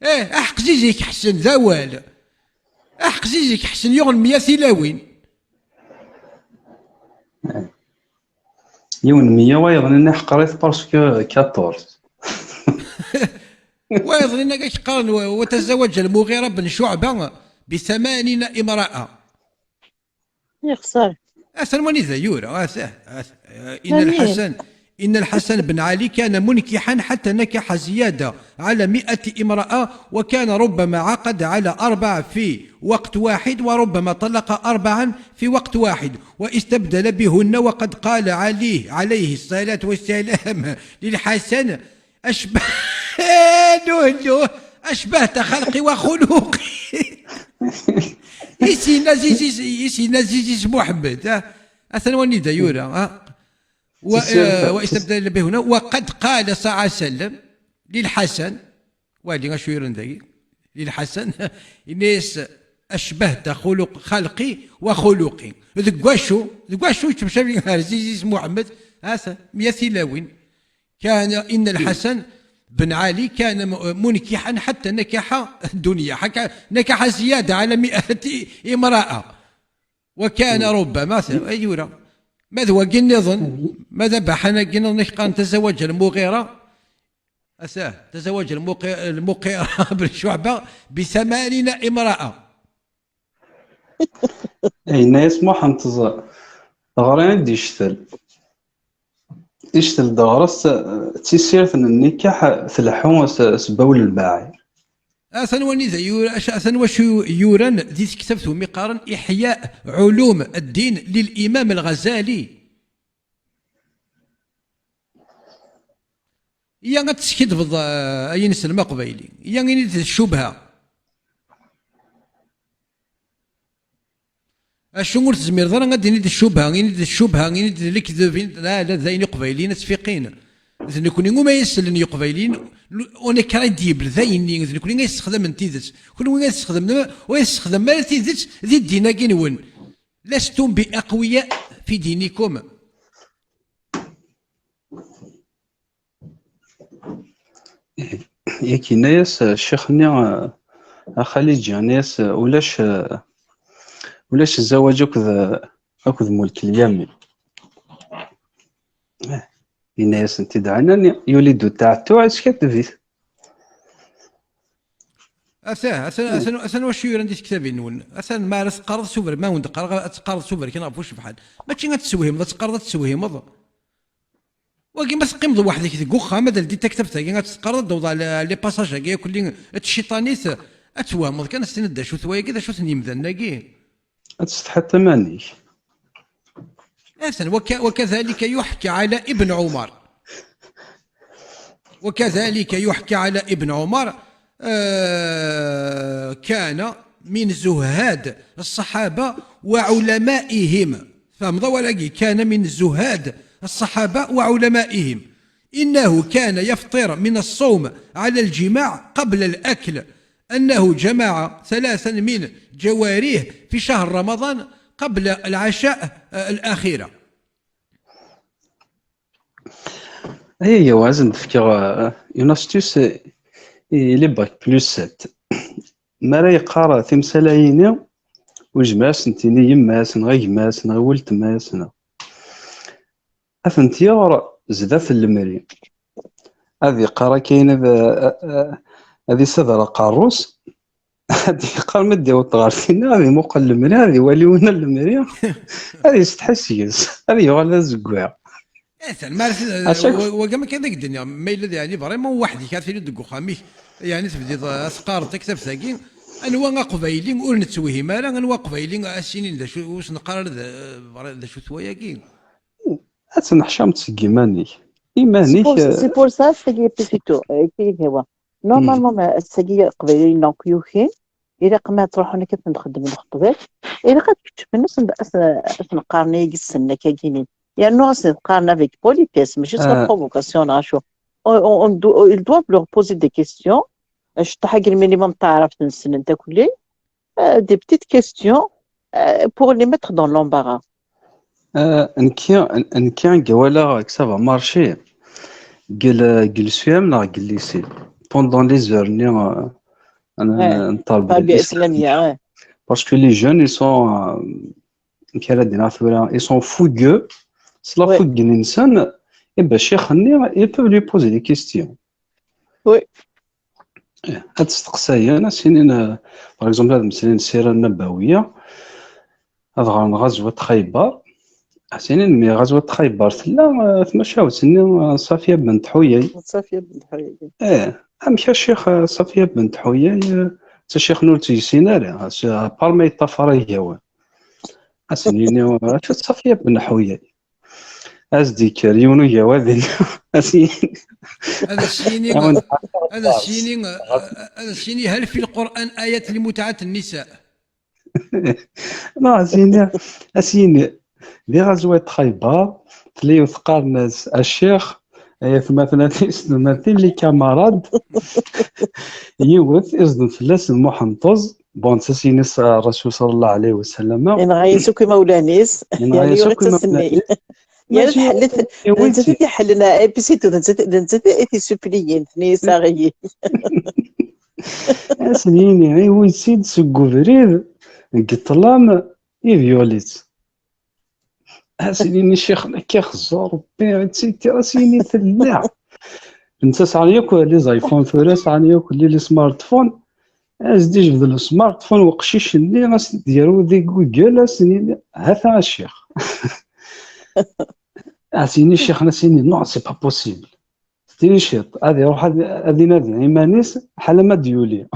Eh, aḥeq zizik ḥsen, d awal. Aḥeq zizik ḥsen yuɣen meyya tilawin. Yiwen meyya, wayeḍ-nni ḥqer-it parce que quatorze. Wayeḍ-nni akka k-qqaren, wa-, وتزوج المغيرة بن شعبة بثمانين امرأة. Yexṣer. Atan wanida yura, ata, ata, إن الحسن، إن الحسن بن علي كان منكحا حتى نكح زيادة على مئة امرأة، وكان ربما عقد على أربع في وقت واحد، وربما طلق أربعا في وقت واحد، واستبدل بهن. وقد قال علي عليه الصلاة والسلام للحسن: أشبه، له له، أشبهت خلقي وخلقي. يسي نزيز، يسي نزيز محمد، ها؟ أثنى وني دايورا، ها؟ و-، آه، واستبدل به هنا. وقد قال صلى الله عليه وسلم للحسن، والي غاشو يرن ذاكي، للحسن: إنيس أشبهت خلق خلقي وخلقي. ذقواشو، ذقواشو يتمشى بين عزيز محمد، هذا مية تلاوين. كان إن الحسن بن علي كان م-، منكحا حتى نكح الدنيا، حكى نكح زيادة على مئة امرأة. وكان ربما ث-، أيورا. ماذا هو قلنا يظن؟ ماذا بحنا قلنا نحقا تزوج المغيرة؟ أساه، تزوج المقي-، المقيرة بالشعبة بثمانين امرأة. Yenna-yas Muḥend: Teẓ-, ɣer-i i d-yectel. Yectel-d ɣer-s, eh, tisirt n nnikaḥ tleḥḥu s, s bawl lbaɛir. Atan wanida yura, aca-, atan wacu yuran di tektabt umi qqaren Iḥya Ɛulum Ddin lil Imam Lɣazali. Iya ad teskidbeḍ, eh, ay ineslem aqbayli. Iya ini-d d ccubha. Acu ur tezmireḍ ara ad d-tiniḍ d ccubha, ini-d d ccubha, ini-d d lekdeb, ini-d, la, la, d ayen iqbayliyen ad ttfiqin. D nekni umi yeslen yiqbayliyen, on est crédible, d ayenni, d nekni ay yessexdamen tidet. Kenwi ay tessexdamem, ur tessexdamem ara tidet di ddin-agi-nwen. لستم بأقوياء في دينكم. Yak yenna-yas, eh, ccix-nni, eh, a Xaliji, yenna-yas, eh, ulac, eh, ulac zzawaj akked, eh, akked Mulk Lyamin. Eh, yenna-yasen-t-id ɛnan, yuli-d utaɛettuɛ, yeskaddeb-it. Atah, atan, atan, atan wacu yuran di tektabin-nwen. Atan ma ara teqqareḍ s uber-, ma wen-d-qqareɣ ad teqqareḍ s uberkan ɣef ucebḥan. Mačči ad tessewhimeḍ, ad teqqareḍ ad tessewhimeḍ. Wagi ma teqqimeḍ weḥd-k deg uxxam, ad ldi taktabt-agi, ad teqqareḍ ad d-tawḍeḍ ɣer les passages-agi akk-nni d tciṭanit, ad twehmeḍ kan, ad s-tiniḍ d acu-t wayagi, d acu-ten yimdanen-agi. Ad tessetḥiḍ iman-ik. Atan, وك-، وكذلك يحكى على ابن عمر. وكذلك يحكى على ابن عمر، آه، كان من زهاد الصحابة وعلمائهم. فهمت ولا كي؟ كان من زهاد الصحابة وعلمائهم. إنه كان يفطر من الصوم على الجماع قبل الأكل، أنه جمع ثلاثا من جواريه في شهر رمضان قبل العشاء، آه، الأخيرة. Ay, yaw, ad sen-d-fkeɣ, eh, une astuce, eh, il est bac plus sept. Mi ara yeqqar timsalayin-nni, ur yezmir ad sen-tini yemma-s, neɣ gma-s, neɣ weltma-s, neɣ. Ad tent-yeɣr zdat n lemri. Ad yeqqar akka, ad, ad, ad isader aqerru-s, ad yeqqar mi d-iweṭ ɣer tinna, ad imuqel lemri, ad iwali winna lemri, ad yestḥi seg-s, ad yuɣal d azeggaɣ. Atan, ma ara t-, wa-, wagi ma kan ad k-d-nniɣ, ma yella d yeɛni vraiment weḥd-k, ar tiliḍ deg uxxam-ik, yeɛni tebdiḍ, eh, teqqareḍ taktabt-agi, anwa aqbayli ur nettwehim ara, anwa aqbayli ad s-inin d acu, ur s-neqqar ara d, d acu-t wayagi? Ad tenneḥcameḍ seg iman-ik. Iman-ik, C'est pour, eh, c'est pour ça, c'est que c'est tout. Euh, c'est que, ouais. Normalement, ma, c'est que, قبيلة، donc, يوكي. إلا قمات تروحون كيف نخدم نخطبك. إلا قد كنت في النص، نقارن يجي السنة كاكيني. يعني، نقارن avec politesse، ماشي سوا provocation، شو. On, on, on do-، ils doivent leur poser des questions. شطح حق المينيموم تعرف تنسن انت كلي. Euh, des petites questions, euh, pour les mettre dans l'embarras. Euh, nekki, nekki, deg walaɣ que ça va marcher. Deg l-, deg leswiyam neɣ deg lycée. Pendant les heures-nni, euh, n, Ouais. n ṭṭaleb Tarbiya l'islam. Islamiyya, ouais. Parce que les jeunes, ils sont, euh, nekk ara d-iniɣ tura, ils sont fougueux. S la Ouais. fougue-nsen, et ben, ccix-nni, ils peuvent lui poser des questions. Oui. Ad testeqsayen, ad s-inin, euh, par exemple, ad mmeslayen ssira nnabawiya, ad ɣren ɣazwat Xaybar, Sinin mi ɣazwat Xayber tella, eh, tmacahut-nni, eh, Ṣafiya bent Ḥuyay. Ṣafiya bent Ḥuyay. Eh, amek a ccix, eh, Ṣafiya bent Ḥuyay, eh, d tacixet ur tt-yessin ara, as-, apar ma yeṭṭafar igawen. Ad sen-yini, eh, acu d Ṣafiya ben Ḥuyay? Ad s-d-yekker yiwen ugawa din, ad s-yini. Ad as-yini, ad as-yini, ad as-yini, hal fi Lqur'an ayat li mutɛat nnisa. Non, ad s-yini, ad s-yini, di ɣazwat Xayber, tella yiwet qqaren-as a ccix, ay atmaten, a tiselmatin, les camarades, yiwet izdem fell-asen Muḥ Nṭeẓ, bon, d tasin-is Rasul sallallahu alayhi wa sallam. Yenɣa-yas akk imawlan-is. Yenɣa-yas akk imawlan-is. Yal tḥellet, d nettat i t-iḥellen, et puis c'est tout, d nettat, d nettat i t-issuppliyen, tenna-yas aɣ-iyi. Ad sen-yini, iwwi-tt-id seg ubrid, deg ṭṭlam, ivyul-itt. Ad sen-yini, ccix, nekk ixeẓẓer Rebbi, et cetera, ad s-yini, tella. Netta sɛan yakk les iPhones tura, sɛan yakk les smartphones. Ad s-d-ijbed le smartphone uqcic-nni, ad s-d-yaru di Google, ad s-yini, hata a ccix. Ad s-yini ccix, ad s-yini, non, c'est pas possible. Tini ciṭ, ad iruḥ ad, ad inadi iman-is, ḥala ma d-yuli.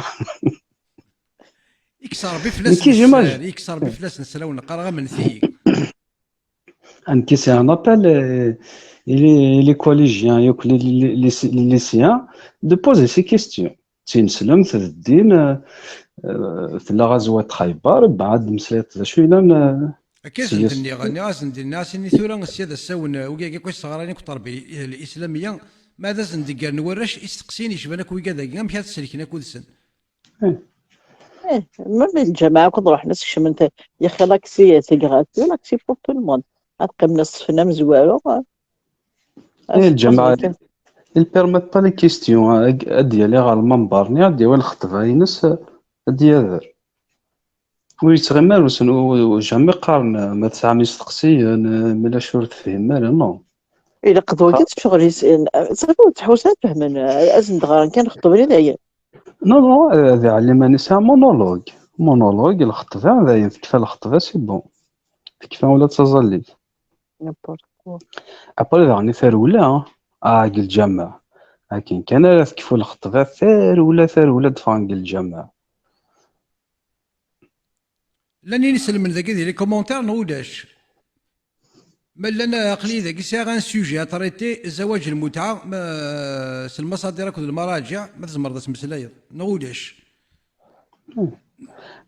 Ikkes Rebbi fell-asen sser, ikkes Rebbi fell-asen sser, awen qqareɣ amenet-iyi. Nekk c'est un appel, euh, les, les collégiens, yakk les, les, les, les lycéens, de poser ces questions. D tineslemt, d ddin, eh, eh, tella ɣazwat Xayber, beɛd meslayeḍ d acu yellan, eh, akka i asen-d-nniɣ, nniɣ-asen-d, nniɣ-asen i tura sya d asawen, eh, wigi akk i sseɣran akk ṭerbi l-islamiya, ma ad asen-d-ggaren warrac isteqsiyen yecban akk wigad-agi, amek ad selken akk dsen? Eh, même lǧameɛ akk ad ruḥen ad skecmen ta-, yaxi l'accès, c'est gratuit, l'accès pour tout le monde. Ad qqimen aṣefn amezwaru, eh, eh, lǧameɛ, il permet pas les questions, ad, ad d-yali ɣer lmember-nni, ad d-yawi lxeṭba-ines, ad d-yader. Ur yettɣimi ara, ur sen-, ur, ur, jamais qqaren, ma tesɛam isteqsiyen, ma ulac ur tefhim ara, non. Ilaq d wagi d ccɣel-is, safi ur tḥus ara fehmen, ad sen-d-ɣren kan lxeṭba-nni dayen. Non, non, ad iɛellem ad yesɛa monologue. Monologue, lxeṭba, dayen tekfa lxeṭba, c'est bon. Tekfa ula d taẓallit. N'importe quoi. Après daɣen i tarewla, ah, deg lǧameɛ. Akken kan ara tekfu lxeṭba, tarewla, tarewla ad d-ffɣen deg lǧameɛ. Llan yinselmen dagi di les commentaires neɣ ulac? Ma llan, aql-iyi dagi sɛiɣ un sujet à traiter, zawaǧ lmutɛa, ma, s lmaṣadir akked lmaraǧiɛ, ma tzemreḍ ad tmeslayeḍ, neɣ ulac?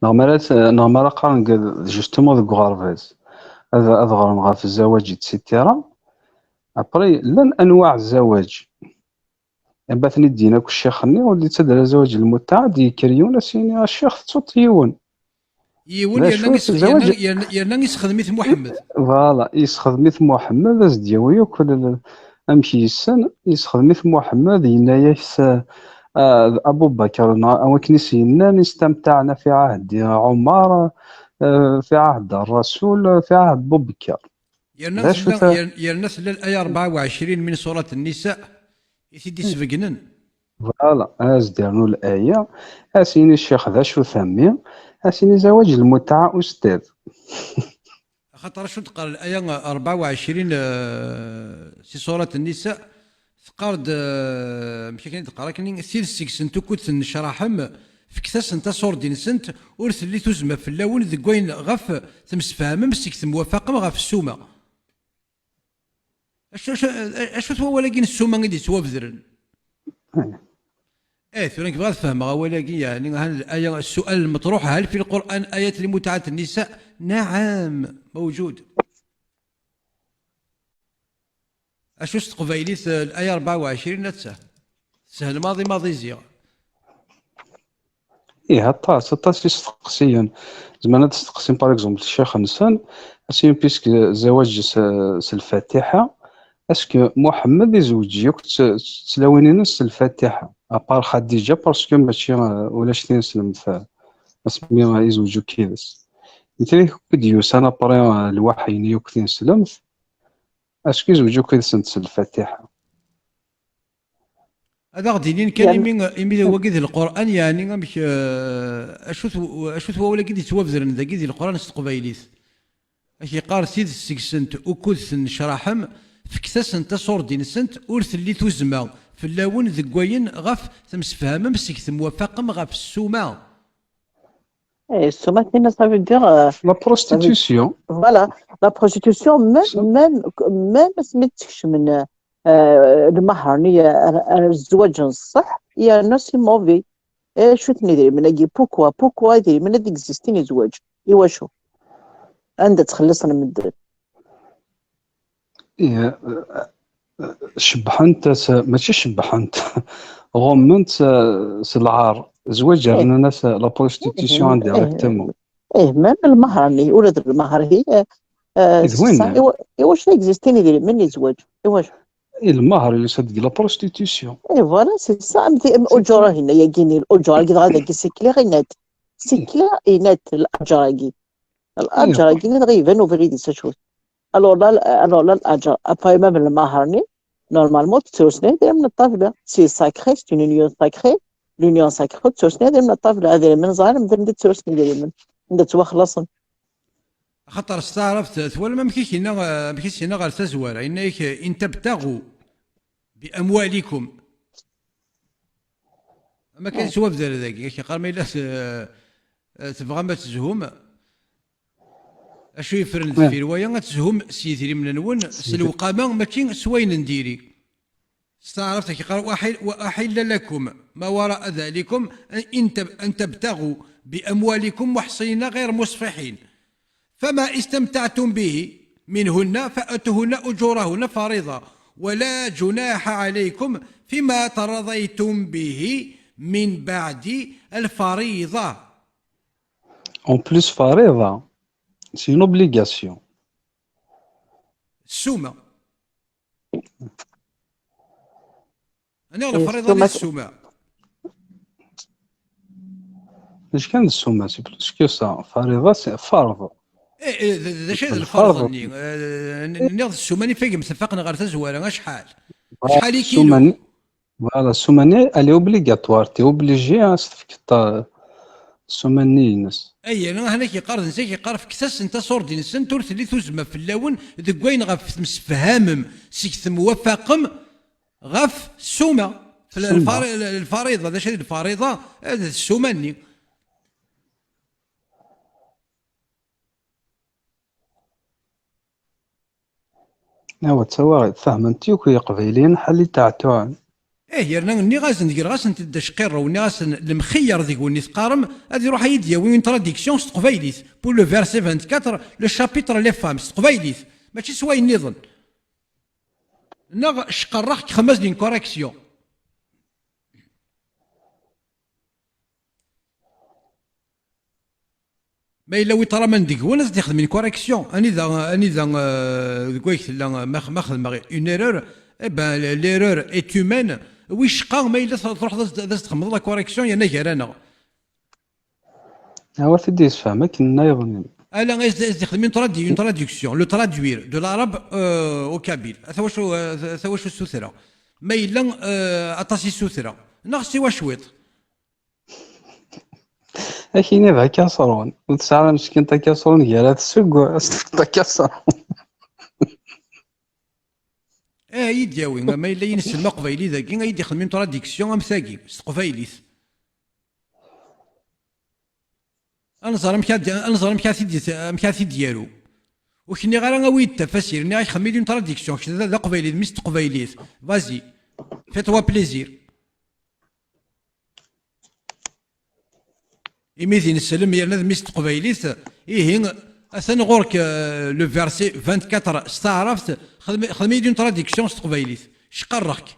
Neɣ mi ara t-, neɣ mi ara qqaren deg, justement deg uɣerbaz, ad, ad ɣren ɣef zzawaǧ, et cetera. Après, llan anwaɛ zzawaǧ. Aba ten-id-yini akk ccix-nni, ur d-yettader ara zzawaǧ lmutɛa, ad d-yekker yiwen, ad s-yini, a ccix, tettuḍ yiwen. Yiwen, d acu yerna is-, zzawaǧ? Yerna, yerna, yerna isexdem-it Muḥemmed. Voilà, isexdem-it Muḥemmed, ad s-d-yawi akk l-, l-, amek yessen, isexdem-it Muḥemmed, yenna-yak s-, ah, d Abu Bakr, neɣ awakken i s-yennan, istamtaɛna fi ɛahdi Ɛumar, ah, fi ɛahd Rasul, fi ɛahd Abu Bakr. Yerna d acu tella, ta- yer-, yerna tella l'aya rebɛa u ɛecrin min surat Nisa i t-id-isbegnen. Voilà, ad s-d-yernu l'aya, ad s-yini ccix d acu-t a mmi, ad s-yini zawaǧ lmutɛa ustad. Axaṭer acu d-teqqar l'aya rebɛa u ɛecrin, eh, si surat Nisa, teqqar-d, eh, amek akken i d-teqqar akken, tid seg-sent ukud tennecraḥem, fket-asent aṣurdi-nsent, ur telli tuzzma fell-awen deg wayen ɣef temsefhamem seg temwafaqem ɣef ssuma. Acu, acu, acu-t wawal-agi n ssuma i d-yettwabedren? Eh, tura nekk bɣiɣ ad fehmeɣ awal-agi, yeɛni, ha, aya, السؤال المطروح, هل في القرآن آية لمتعة النساء؟ نعم، موجود. Acu s teqbaylit, eh, l'aya rebɛa u ɛecrin atta? Teshel maḍi maḍi ziɣ. Ih, aṭas, aṭas isteqsiyen. Zemren ad steqsin, par exemple, ccix-nsen, ad s-inin, puisque zawaǧ s, s Lfatiḥa, est-ce que Muḥemmed izewǧ yakk s, s tlawin-ines s Lfatiḥa? À part Xadiǧa, parce que mačči, eh, ulac tineslemt, eh, asmi izewǧ akk yid-s. Nitni akk i d-yusan après, eh, lwaḥy-nni yakk tineslemt, est-ce que izewǧ akk yid-sent s Lfatiḥa? Ad aɣ-d-inin kan, yeɛni, imi, imi d wagi d Lqur'an, yeɛni amek, eh, acu-t, acu-t wawal-agi d-yettwabedren dagi di Leqran s teqbaylit? Ak-iqqar tidet seg-sent ukud tennecraḥem, fket-asent aṣurdi-nsent, ur telli tuzzma fell-awen deg wayen ɣef temsefhamem seg temwafaqem ɣef ssuma. Eh, ssuma-nni, ça veut dire, euh, la prostitution. Voilà, la prostitution, même, même, même asmi d-tkecmen, euh, lmehr-nni, euh, ar, ar zzwaǧ n ṣṣeḥ, yerna c'est mauvais. Acu-ten idrimen-agi? Pourquoi, pourquoi idrimen ad existin i zzwaǧ? I wacu? Anda ttxelliṣen medden? Ih, eh, eh, cebbḥent s, mačči cebbḥent, ɣumment s, s lɛar. Zzwaǧ, eh, rnan-as la prostitution, eh, indirectement. Eh, même lmehr-nni, ula d lmehr-hi, eh, eh, d winna. I wa-, i wacu existin idrimen i zzwaǧ? I wacu? I lmehr, il est deg la prostitution. Eh, voilà, c'est ça. Am ti-, am uǧur-ahi-nni, yagi-nni, uǧur-agi dɣa dagi, c'est clair et net. C'est clair et net, l'ajar-agi. L'ajar-agi-nni dɣa iban ubrid-is acu-t. Alors là, alors là, l'ajar, après même lmehr-nni, normalement, tettrusen idrimen n ṭṭabla. C'est sacré, c'est une union sacrée. L'union sacrée, tettrusen idrimen n ṭṭabla. Ad idrimen ẓran, medden d ttrusen idrimen. Anda ttwaxlaṣen. Axaṭer s taɛrabt, twalam amek i k-yenna, amek i s-yenna ɣer tazwara, yenna-yak, "In tabtaɣu bi amwalikum." Am akken yettwabder dagi, ak-yeqqar ma yella t-, eh, tebɣam ad tezhum, acu yeffren deffir waya, ad tezhum s yidrimen-nwen, s lewqama, mačči s wayen n diri. S taɛrabt, ak-yeqqar, "Wa uḥil-, wa uḥilla lakum ma wara'a dhalikum, an tab-, an tabtaɣu bi amwalikum muḥṣinin ɣayra musfiḥin. Fama istamta'tum bihi minhunna fa atuhunna ujurahunna fariḍa, wa la junaḥa alaykum fima taradaytum bihi min ba'di al-fariḍa." En plus, fariḍa, c'est une obligation. Ssuma. Aniɣ lfariḍa di ssuma? Mačči kan d ssuma, c'est plus que ça. Fariḍa, c'est farḍ. Eh, eh, d, d acu i d lfarḍ-nni? Eh, n-, nniɣ d ssuma-nni, fagem tefaqen ɣer tazwara, acḥal? Acḥal i kilu? Ssuma-nni, voilà, ssuma-nni, elle est obligatoire, t'es obligé ad s-tefkeḍ, eh, ssuma-nni-ines. Ay, yerna ahanak yeqqar, d netta i yeqqar, fket-asent aṣurdi-nsent, ur telli tuzzma fell-awen deg wayen ɣef temsefhamem, seg temwafaqem, ɣef ssuma. Ssuma. Lfari-, lfariḍa, d acu i d lfariḍa? Eh, d ssuma-nni. Awa, d tawaɣit, fehmen-tt yakk Yeqbayliyen, ḥalli ṭeɛṭuɛen. Eh, yerna nniɣ-asen, greɣ-asent-d acqirrew, nniɣ-asen, lemxeyyer deg-wen i teqqarem, ad iruḥ ad yi-d-yawi une traduction s teqbaylit, pour le verset vingt-quatre, le chapitre les femmes, s teqbaylit, mačči s wayen nniḍen. Neɣ cqerreɣ-k, xdem-as-d une correction. Ma yella wi ṭraman deg-wen, ad s-d-ixdem une correction. Anida, anida, euh, deg wayeg tella, euh, ma, ma xedmeɣ une erreur, eh ben, l'erreur est humaine. Wi cqa, ma yella tr-, truḥeḍ ad s-d-, ad s-d-xedmeḍ la correction, yerna gar-aneɣ. Awa t-id-yessefhem akken nniḍen. Ala, ad s-d-, ad s-d-ixdem une tradu-, une traduction, le traduire de l'arabe, euh, au kabyle. Ata wacu, euh, ata wacu ssutreɣ. Ma yella, euh, aṭas i ssutreɣ. Neɣ siwa cwiṭ. Akini d akaṣrun. Ur tesɛiḍ ara meskin takaṣrun gar-at seg as-tefkeḍ akaṣrun. Eh, ad yi-d-yawi, ma yella yineslem aqbayli dagi, ad yi-d-ixdem une traduction am tagi, s teqbaylit. Ad nẓer amek ad, ad nẓer amek ad t-id-, amek ad t-id-yaru. Ur k-nniɣ ara awi-d tafasirt, nniɣ-ak xdem-iyi-d une traduction, kečč d, d aqbayli, d mmi-s n teqbaylit. Vas-y, fais-toi plaisir. Imi d ineslem yerna d mmi-s n teqbaylit, ihi atan ɣur-k, euh, le verset vingt-quatre s taɛrabt, xdem-, xdem-iyi-d une traduction s teqbaylit. Cqarreɣ-k.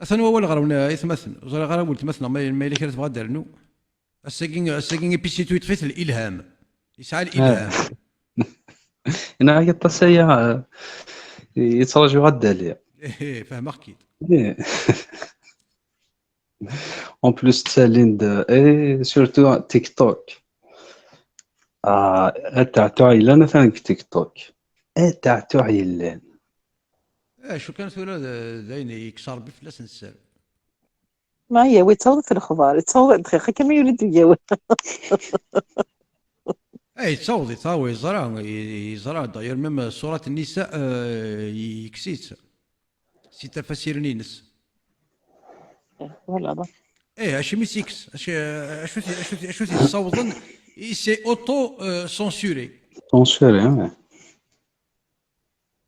Atan wawal ɣer wen-, aytmaten. Ur ẓriɣ ara weltma-tneɣ ma, ma yella kra tebɣa ad d-ternu. Ass-agi, ass-agi, ipisitu yeṭṭef-it l'ilham. Yesɛa l'ilham. Yenna-ak aṭas aya, eh, yettṛaju ad d-ali. Eh, eh, fehmeɣ-k-id. Eh. En plus, ttalin-d, eh, surtout TikTok. Ah, ataɛtuɛ yellan atan deg TikTok. Ataɛtuɛ yellan. Eh, acu kan tura d, d ayen yekkes Ṛebbi fell-asen sser. Ma yawi, yettaweḍ-it lexbar, yettaweḍ-it, dqiqa kan ma yuli-d uyawi. Ay, yettaweḍ, yettaweḍ, yeẓra, yeẓra. D'ailleurs, même surat Nisa, euh, yekkes-itt si tafasirin-ines. Voilà, bon. Eh, acimi i tt-yekkes? Acu, acu t-, acu t-, acu t-yessawḍen? Il s'est auto, euh, censuré. Censuré, ouais.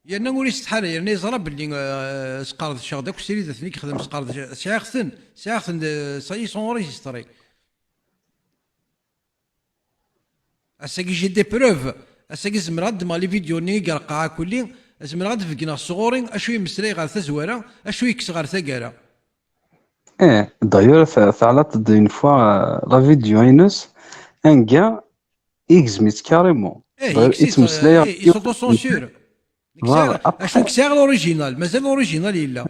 Yerna ur isetḥa ara, yerna yeẓra belli, euh, sqerdceɣ-d akk ssiridat-nni i yexdem, sqerdceɣ, sɛiɣ-ten, sɛiɣ-ten, euh, ça y est, sont enregistrés. Ass-agi, j'ai des preuves. Ass-agi, zemreɣ ad ddmeɣ les vidéos-nni i yerqeɛ akk-nni, zemreɣ ad d-beggneɣ sɣur-i acu yemmeslay ɣer tazwara, acu yekkes ɣer taggara. Eh, d'ailleurs, t-, teɛlaḍ-d une fois, euh, la vidéo-ines, anga igzem-itt carrément. Eh, D'ailleurs, yekkes-it, yettmeslay eh, ɣef il s'auto-censure. Nek Voilà, sɛiɣ, après. Acu nek sɛiɣ l'original, mazal l'original yella.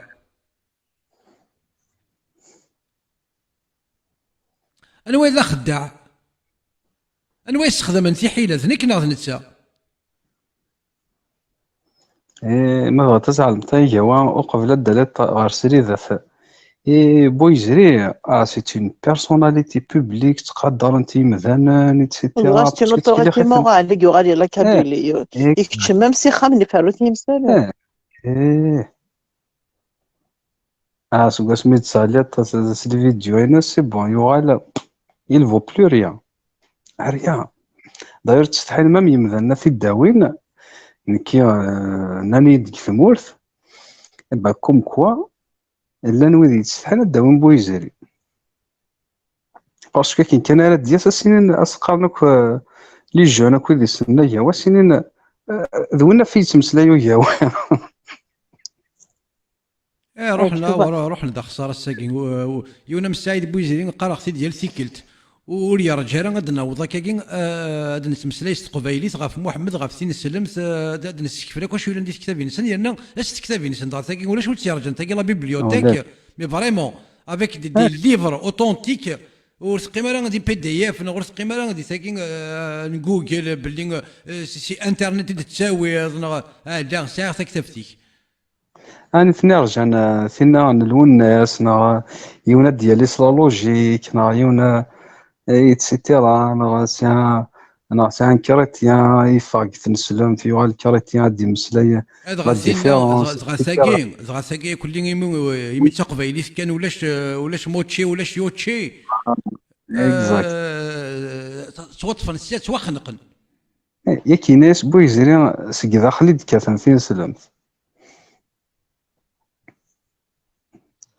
Anwa i d axeddaɛ? Anwa yessexdamen tiḥila, d nekk neɣ d netta? Eh, ma bɣiḍ ad tɛelmeḍ ay gawa, uqbel ad d-taliḍ ɣer sridat. Eh, Buyzri, ah, c'est une personnalité publique, ttqadaren-t yimdanen, et cetera. Ɣas tin autorité morale i yuɣal i la Kabylie. Eh, Ikeččem même s ixxamen iferru-t yimsalu. Eh, eh. Ah, seg wasmi d-tesɛelliḍ s les vidéos-ines, c'est bon, yuɣal, il vaut plus rien. Rien. D'ailleurs, ttsetḥin même yimdanen ad t-id-awin, nekki, euh, nnan-iyi-d deg tmurt, eh ben, comme quoi, llan wid yettsetḥin ad d-awin Buyzri. Parce que akken kan ara d-yas, ad s-inin, ad s-qqaren akk, euh, les jeunes akk wid yessnen agawa, ad s-inin, euh, d winna ɣef yettmeslay ugawa. Eh, ruḥen, Ktuba. Ruḥen d axeṣṣar ass-agi. U-, u-, Yiwen am Saɛid Buyzri, qqareɣ-t-id yal tikkelt. Ur yerǧa ara ad d-naweḍ akkagi, eh, ad nettmeslay s teqbaylit ɣef Muḥemmed, ɣef tineslemt, eh, ad, ad nessekfel akk acu yellan di tektabin-nsen, yerna s tektabin-nsen, dɣa tagi ulac ur tt-yerǧan, tagi la bibliothèque, Ulac. Mais vraiment, avec des, des livres authentiques, ur teqqim ara di P D F, neɣ ur teqqim ara di tagi, eh, n Google, belli, eh, si, si Internet i d-tettawiḍ, neɣ, ah, da, sɛiɣ taktabt-ik. Ɛni ten-irǧan, eh, tinna n Lwennas, neɣ, eh, yiwen ad d-yali s la logique, neɣ yiwen, eh, et cetera, neɣ sɛiɣ, neɣ sɛiɣ un chrétien, yeffeɣ deg tneslemt, yuɣal chrétien ad d-yemmeslay, Eh, dɣa la tinna, différence, dɣa, dɣa et cetera. Tagi, dɣa tagi, kulli imi, imi d taqbaylit kan, ulac, eh, ulac moche, ulac yoche. Exact. Eh, ttwaṭṭfen sya, ttwaxenqen. Eh, yak yenna-yas Buyzri, seg daxel i d-kkaten tineslemt.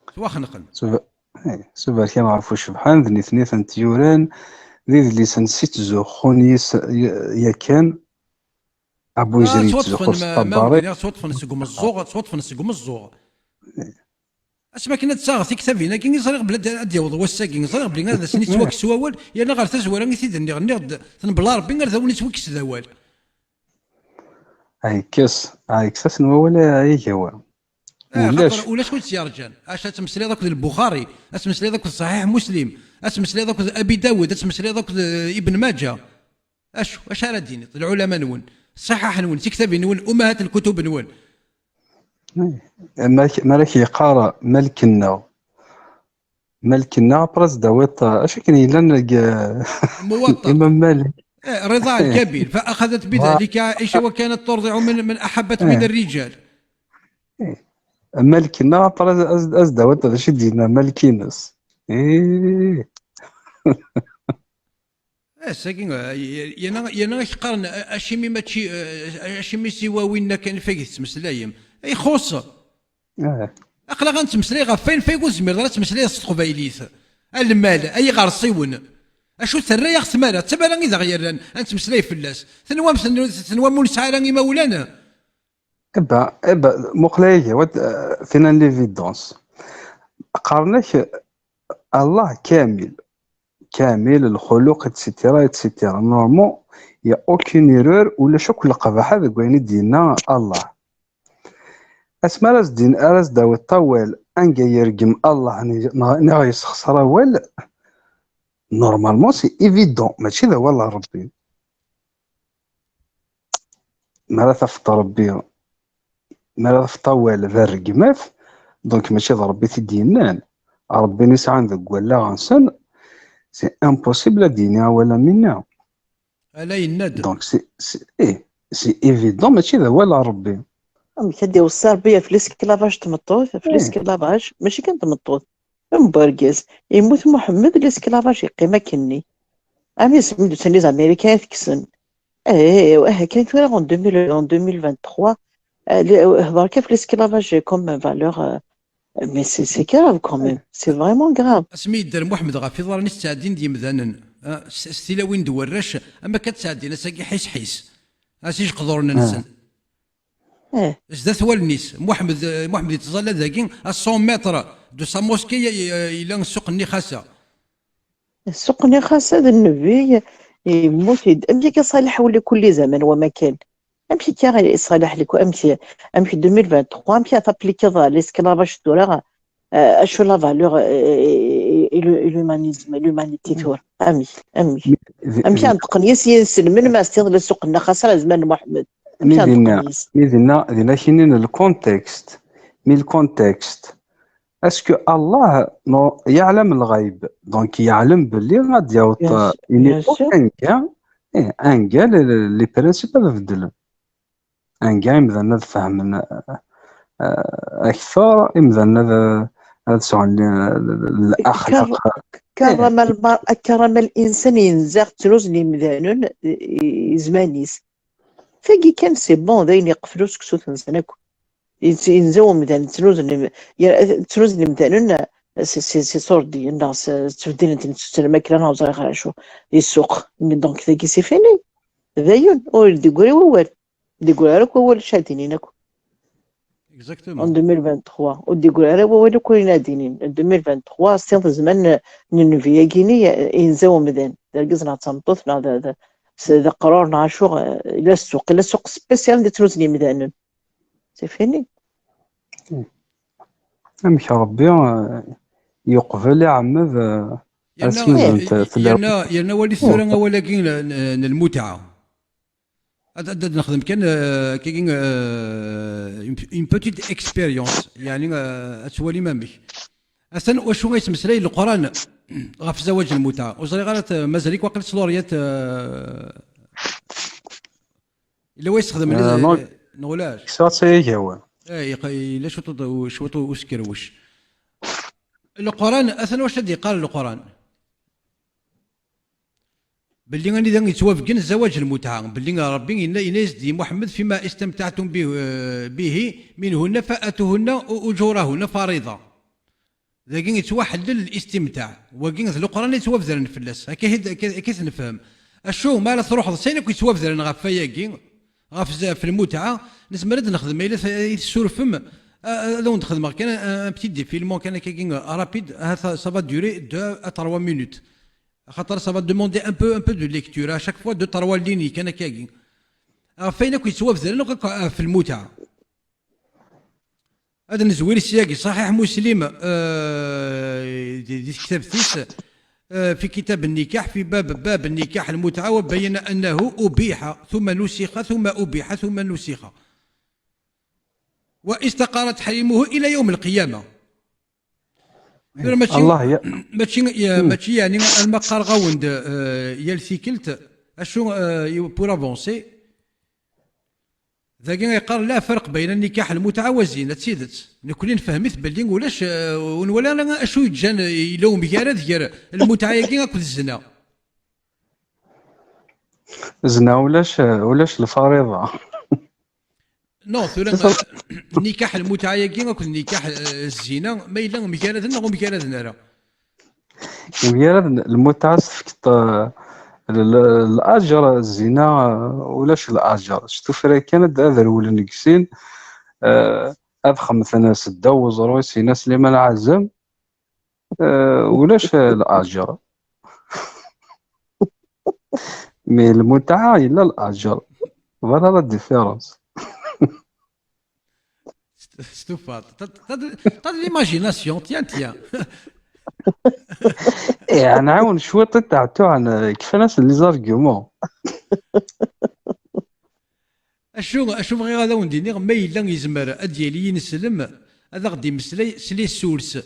Ttwaxenqen. Sub-, eh, suberkan ɣef ucebḥan, d nitni i tent-yuran, d idlisen s i ttzuxxun yis-, y-, yakan. A Buyzri yettzuxxu s ṭṭabari. Ttwaṭṭfen seg umeẓẓuɣ, ttwaṭṭfen seg umeẓẓuɣ. Asmi akken ad d-saɣeɣ tiktabin-agi, ẓriɣ belli ad, ad d-yaweḍ wass-agi, ẓriɣ belli ad asen-ittwakkes wawal, yerna ɣer tazwara i t-id-nniɣ, nniɣ-d, tenbel a Rebbi, ar d awen-ittwakkes d awal. Ɛekkes, ɛekkes-asen wawal ay agawa. Ah, Ulac. Xaṭer ulac ur tt-yerǧan. Acu ad tmeslayeḍ akked Lbuxari, ad tmeslayeḍ akked Ṣaḥiḥ Muslim, ad tmeslayeḍ akked Abi Dawud, ad tmeslayeḍ akked, eh, Ibn Maǧa. Acu, acu ara d-tiniḍ? Lɛulama-nwen, ṣṣiḥaḥ-nwen, tiktabin-nwen, umahat lkutub-nwen. Ma, ma ara k-yeqqar Malik-nneɣ, Malik-nneɣ, après ad s-d-tawiḍ, acu akken yellan deg, Muwaṭṭa. Imam Malik. Eh, رضاع الكبير، فأخذت بذلك عائشة وكانت ترضع من، من أحبت من الرجال. Malik-nneɣ, après ad s-, ad s-d-tawiḍ d acu i d-yenna Malik-ines. Eh. Ass-agi, eh, yerna, yerna ak-qqaren, eh, acimi mačči, eh, acimi siwa winna kan i fag tettmeslayem? Ixuṣ. Eh. Aql-aɣ ad nettmeslay ɣef wayen fag ur tezmireḍ ara ad tmeslayeḍ s teqbaylit. A lmal, ay iɣersiwen. Acu terra-yaɣ tmara? D tamara i d aɣ-yerran ad nettmeslay fell-as. Tenwam, ten-, tenwam ur nesɛi ara imawlan? Eba, eba, muqel ay agawa, eh, tin n l'évidence. Qqaren-ak, Allah kamil. Kamil, lxuluq, et cetera, et cetera. Normalement, il y a aucune erreur, ulac akk leqbaḥa deg wayen i d-yenna Allah. Asmi ara s-d-in-, ara s-d-tawiḍ awal anga yergem Allah neɣ, neɣ yessexṣer awal, normalement, c'est évident, mačči d awal n Rebbi. Mi ara tafeḍ Rebbi, mi ara tafeḍ awal d rregmat, donc mačči d Rebbi i t-id-yennan. Ṛebbi i sɛan deg wallaɣ-nsen, c'est impossible ad d-yini awal am winna. Ala yenna-d. Donc, c'est, c'est, eh, c'est évident, mačči d awal n Ṛebbi. Amek ad d-iweṣṣi Ṛebbi ɣef l'esclavage n tmeṭṭut, ɣef l'esclavage, mačči kan n tmeṭṭut, am wergaz, yemmut Muḥemmed, l'esclavage yeqqim akkenni. Armi asmi d-usan les Américains ad t-kksen. Eh, eh, eh, kan tura en deux mille, en deux mille vingt-trois, eh, le-, eh, hḍer kan ɣef l'esclavage comme valeur, eh, mais c'est, c'est grave quand même, c'est vraiment grave. Asmi yedder Muḥemmed ɣef iḍarren-is ttɛeddin-d yemdanen, ah, s, s tilawin d warrac, am akka ttɛeddin ass-agi ḥis ḥis. Ah, s ijeqduren-nsen. Eh. Zdat wallen-is. Muḥemmed, eh, Muḥemmed yettẓalla dagi, à cent mètres de sa mosquée, y-, y-, yella ssuq-nni Xasa. Ssuq-nni Xasa d nnbi, yemmut-id. Amek akka Ṣaliḥ ولكل زمان ومكان؟ Amek akka Ṣaliḥ لكل، amek, amek deux mille vingt-trois, amek ara tapplikiḍ l'esclavage tura, eh, acu la valeur, eh, et le-, et l'humanisme, l'humanité tura? Amek, amek? Amek ara neṭqen yis yinselmen ma s-tiḍ la ssuq-nni Xasa ar zman n Muḥemmed? Amek ara neṭqen yis? Mi dinna, dinna kinin le contexte. Mi le contexte, est-ce que Allah, non, yeɛlam lɣayb? Donc, yeɛlam belli ad d-yaweḍ, bien sûr, il n'est aucun cas, eh, un gars, les, les principes ad beddlen. Anga imdanen ad fehmen, eh, akter, imdanen ad, ad sɛun l-, l-, laxlaq. Kar-, karama lmar-, karama l-insan yenza ttruẓen imdanen i, i, i zman-is. Tagi kan, c'est bon, d ayen yeqfel useksut-nsen akk. Yet-, yenza umdan, ttruẓen im-, ya-, ttruẓen imdanen, eh, s, s, s iṣurdiyen, neɣ s, ttbeddilen-ten s lmakla, neɣ ẓriɣ acu, i ssuq. Mais donc, tagi, c'est fini. D ayen, ur d-yeggri wawal. D-yeggri ara akk wawal acu ad d-inin akk. Exactement. En deux mille vingt-trois, ur d-yeggri ara wawal akk ayen ad d-inin. En deux mille vingt-trois, s tiḍ zman n, n nnbi-agi-ni, yenza umdan. D argaz neɣ d tameṭṭut, neɣ d, d, s, d aqrur, neɣ acu, eh, ila ssuq, ila ssuq spécial di ttruẓen imdanen. C'est fini. Amek Ṛebbi, eh, yeqbel, iɛemmed, eh, yerna, asmizent, eh, fell-awen. Yerna, yerna walit tura awal-agi n, n, n lmutɛa. Ad, ad, ad nexdem kan, eh, kagi, eh, une, une petite expérience, yeɛni, eh, ad twalim amek. Atan wacu ay yettmeslay Leqran ɣef zawaǧ lmutɛa. Ur ẓriɣ ara t-, mazal-ik waqil s lauréat, eh, yella wa yesxedmen, eh, neɣ ulac? Kkseɣ-tt ay agawa. Eh, yeq-, yella cwiṭ, cwiṭ uskerwec. Leqran, atan wacu ad d-yeqqar Leqran? Belli anida yettwabeggen zawaǧ lmutɛa, belli Ṛebbi yenna, yenna-yas-d i Muḥemmed: "Fima istamtaɛtum bih-, eh, bihi minhunna fa atuhunna u-, ujurahunna fariḍa." Dagi yettwaḥellel listimtaɛ. Wagi d Leqran i yettwabedren fell-as. Akka i d-, akka, akka i t-nefhem. Acu, ma ara truḥeḍ s ayen akk yettwabedren ɣef wayagi, ɣef z-, ɣef lmutɛa, nezmer ad nexdem ayen i t-, i tessurfem, a-, a-, ad awen-d-xedmeɣ kan un, un petit défilement kan akkagi, euh, rapide, ahat ça va durer deux à trois minutes. Axaṭer ça va demander un peu, un peu de lecture, à chaque fois deux, trois lignes kan akkagi. Ɣef wayen akk yettwabedren akk, akk ɣef lmutɛa. Ad nezwir syagi, Ṣaḥiḥ Muslim, euh, di, di tektabt-is, euh, في كتاب النكاح، في باب، باب النكاح المتعة، وبين أنه أبيح، ثم نسخ، ثم أبيح، ثم نسخ. واستقر تحريمه إلى يوم القيامة. Tura mačči, Allah ya- mačči, ya-, mačči yeɛni alma qqareɣ-awen-d, euh, yal tikkelt, acu, euh, pour avancer. Dagi yeqqar: "La فرق بين النكاح المتعة والزنا." D tidet. Nekkni nefhem-it belli ulac, eh, ur nwala ara acu yeǧǧan, eh, yella umgarad gar lmutɛa-agi akked zzna. Zzna ulac, ulac lfariḍa. Non, tura, eh, nikaḥ lmutɛa-agi akked nikaḥ, eh, zzina, ma yella mgaraden neɣ ur mgaraden ara. Mgaraden, lmutɛa s tefkeḍ, eh, l-, l-, laǧer, zzina, eh, ulac laǧer. S tufra kan ad, ad rewlen deg sin, eh, ad xemten seddaw uẓru-is, Sina Sliman Ɛazem, eh, ulac, eh, laǧer. Mais lmutɛa yella laǧer. Voilà la différence. St-, stufaḍ. T'as, t'as de, t'as de l'imagination, tiens, tiens. Eh, ad nɛawen cwiṭ i tɛettuɛen, eh, kfan-asen les arguments. Acu, acu bɣiɣ ad awen-d-iniɣ, ma yella yezmer ad d-yali yineslem, ad aɣ-d-imeslay s les sources.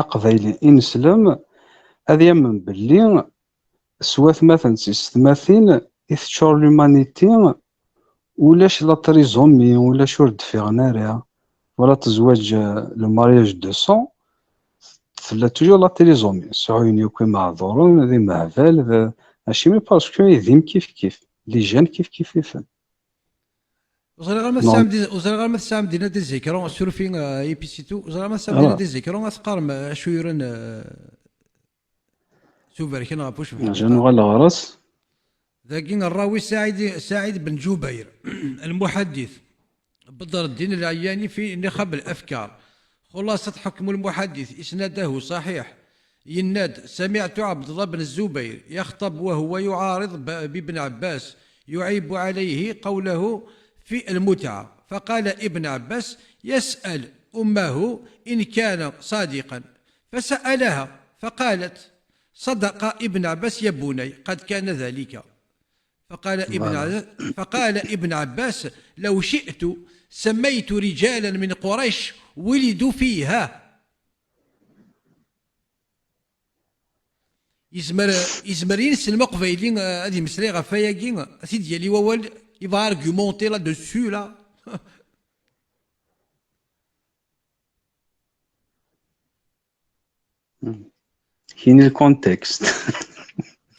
aqbayli ineslem ad yamen belli s watmaten d tyessetmatin i teččur l'humanité, ulac la trisomie, ulac ur d-ffiɣen ara, wala tezwaǧ, euh, le mariage de sang, tella toujours la trisomie. Sɛuyen yakk imeɛduren, d imehbal, d, acimi parce que idim kif kif, les gènes kif kif ifen. Ur ẓriɣ ara ma tesɛam des, ur ẓriɣ ara ma tesɛam dinna des écrans, surfi, euh, ipisitu, ur ẓriɣ ara ma tesɛam dinna des écrans, ad teqqarem, euh, acu yuran, euh, s uberkan ɣef ucebḥ. Ajen uɣaleɣ ɣer-s. Dagi ṛṛawi Saɛid, Saɛid ben Ǧubayr, المحدث, بدر الدين العياني في نخب الأفكار. خلاصة حكم المحدث، إسناده صحيح. Yenna-d: سمعت عبد الله بن الزبير يخطب وهو يعارض ب-، بابن عباس، يعيب عليه قوله في المتعة، فقال ابن عباس يسأل أمه إن كان صادقا، فسألها فقالت: صدق ابن عباس يا بني، قد كان ذلك. فقال ابن عز-، فقال ابن عباس: لو شئت سميت رجالا من قريش ولدوا فيها. Yezmer, yezmer yineslem aqbayli, euh, ad yemmeslay ɣef wayagi, ad t-id-yali wawal, il va argumenter là-dessus, là. Kini le contexte.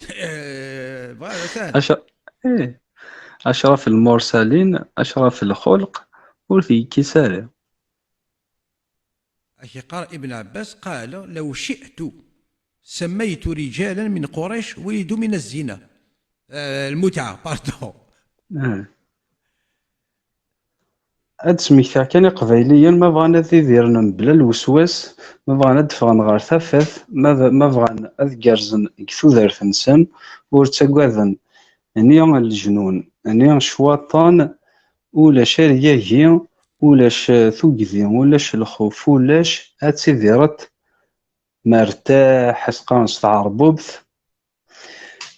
Eh, voilà, ça. Aca-, eh, أشرف المرسلين، أشرف الخلق، ur t-yekkis ara. Ak-iqqar Ibn Abbas, قال: لو شئت سميت رجالا من قريش ولدوا من الزنا. Eh, المتعة, pardon. Ah. ad d-smektiɣ kan iqbayliyen ma bɣan ad idiren mebla lweswas, ma bɣan ad d-ffɣen ɣer tafat, ma, ma bɣan ad gerrzen deg tudert-nsen, ur ttagaden ni lejnun, ni ccwaṭen, ulac aryagi, ulac tugdi, ulac lxuf, ulac, ad tidireḍ mertaḥ, as qqaren s tɛerbubt,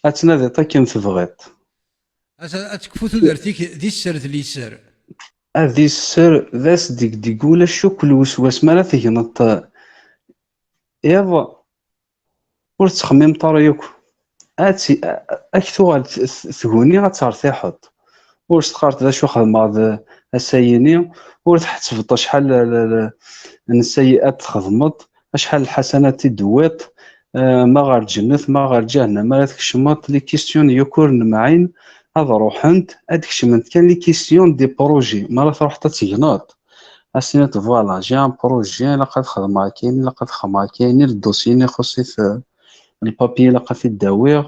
ad tnadiḍ akken tebɣiḍ. Ad tekfu tudert-ik di sser d liser. Ad isser d asdegdeg, ulac akk lweswas mi ara tegneḍ iḍ, ur tettxemmimeḍ ara yakk. Ad ak tuɣal tguni ad tertiḥeḍ. Ur s-teqqareḍ d acu xedmeɣ d ass-ayini, ur tḥettbeḍ acḥal n ssayiat txedmeḍ, acḥal n lḥasanat i d-tewwiḍ, ma ɣer lǧennet, ma ɣer lǧahennam ara tkecmeḍ. Les questions yakk ur nemɛin ad ruḥent, ad kecment kan les questions des projets. Mi ara truḥeḍ ad tegneḍ, ad s-tiniḍ voilà, j'ai un projet, ilaq ad xedmeɣ akayni, ilaq ad xedmeɣ akayni, le dossier-nni ixuṣ-it, le papier ilaq ad t-id-awiɣ,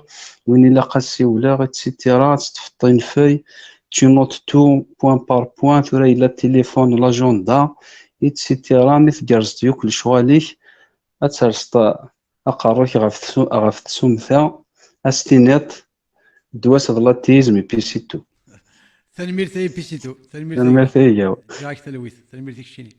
win ilaq ad siwleɣ, et cetera. Ad teṭṭfeḍ une feuille, tu notes tout point par point, tura yella téléphone, l'agenda, et cetera. Mi tgerrzeḍ yakk lecɣal-ik, ad terseḍ aqerru-k ɣef tsu-, ɣef tsumta, ad s-tiniḍ ddwa-s d l'authisme, et puis c'est tout. Tanemmirt ay Pisito. Tanemmirt ay Gaw. Ǧǧiɣ-ak talwit. Tanemmirt i keččini.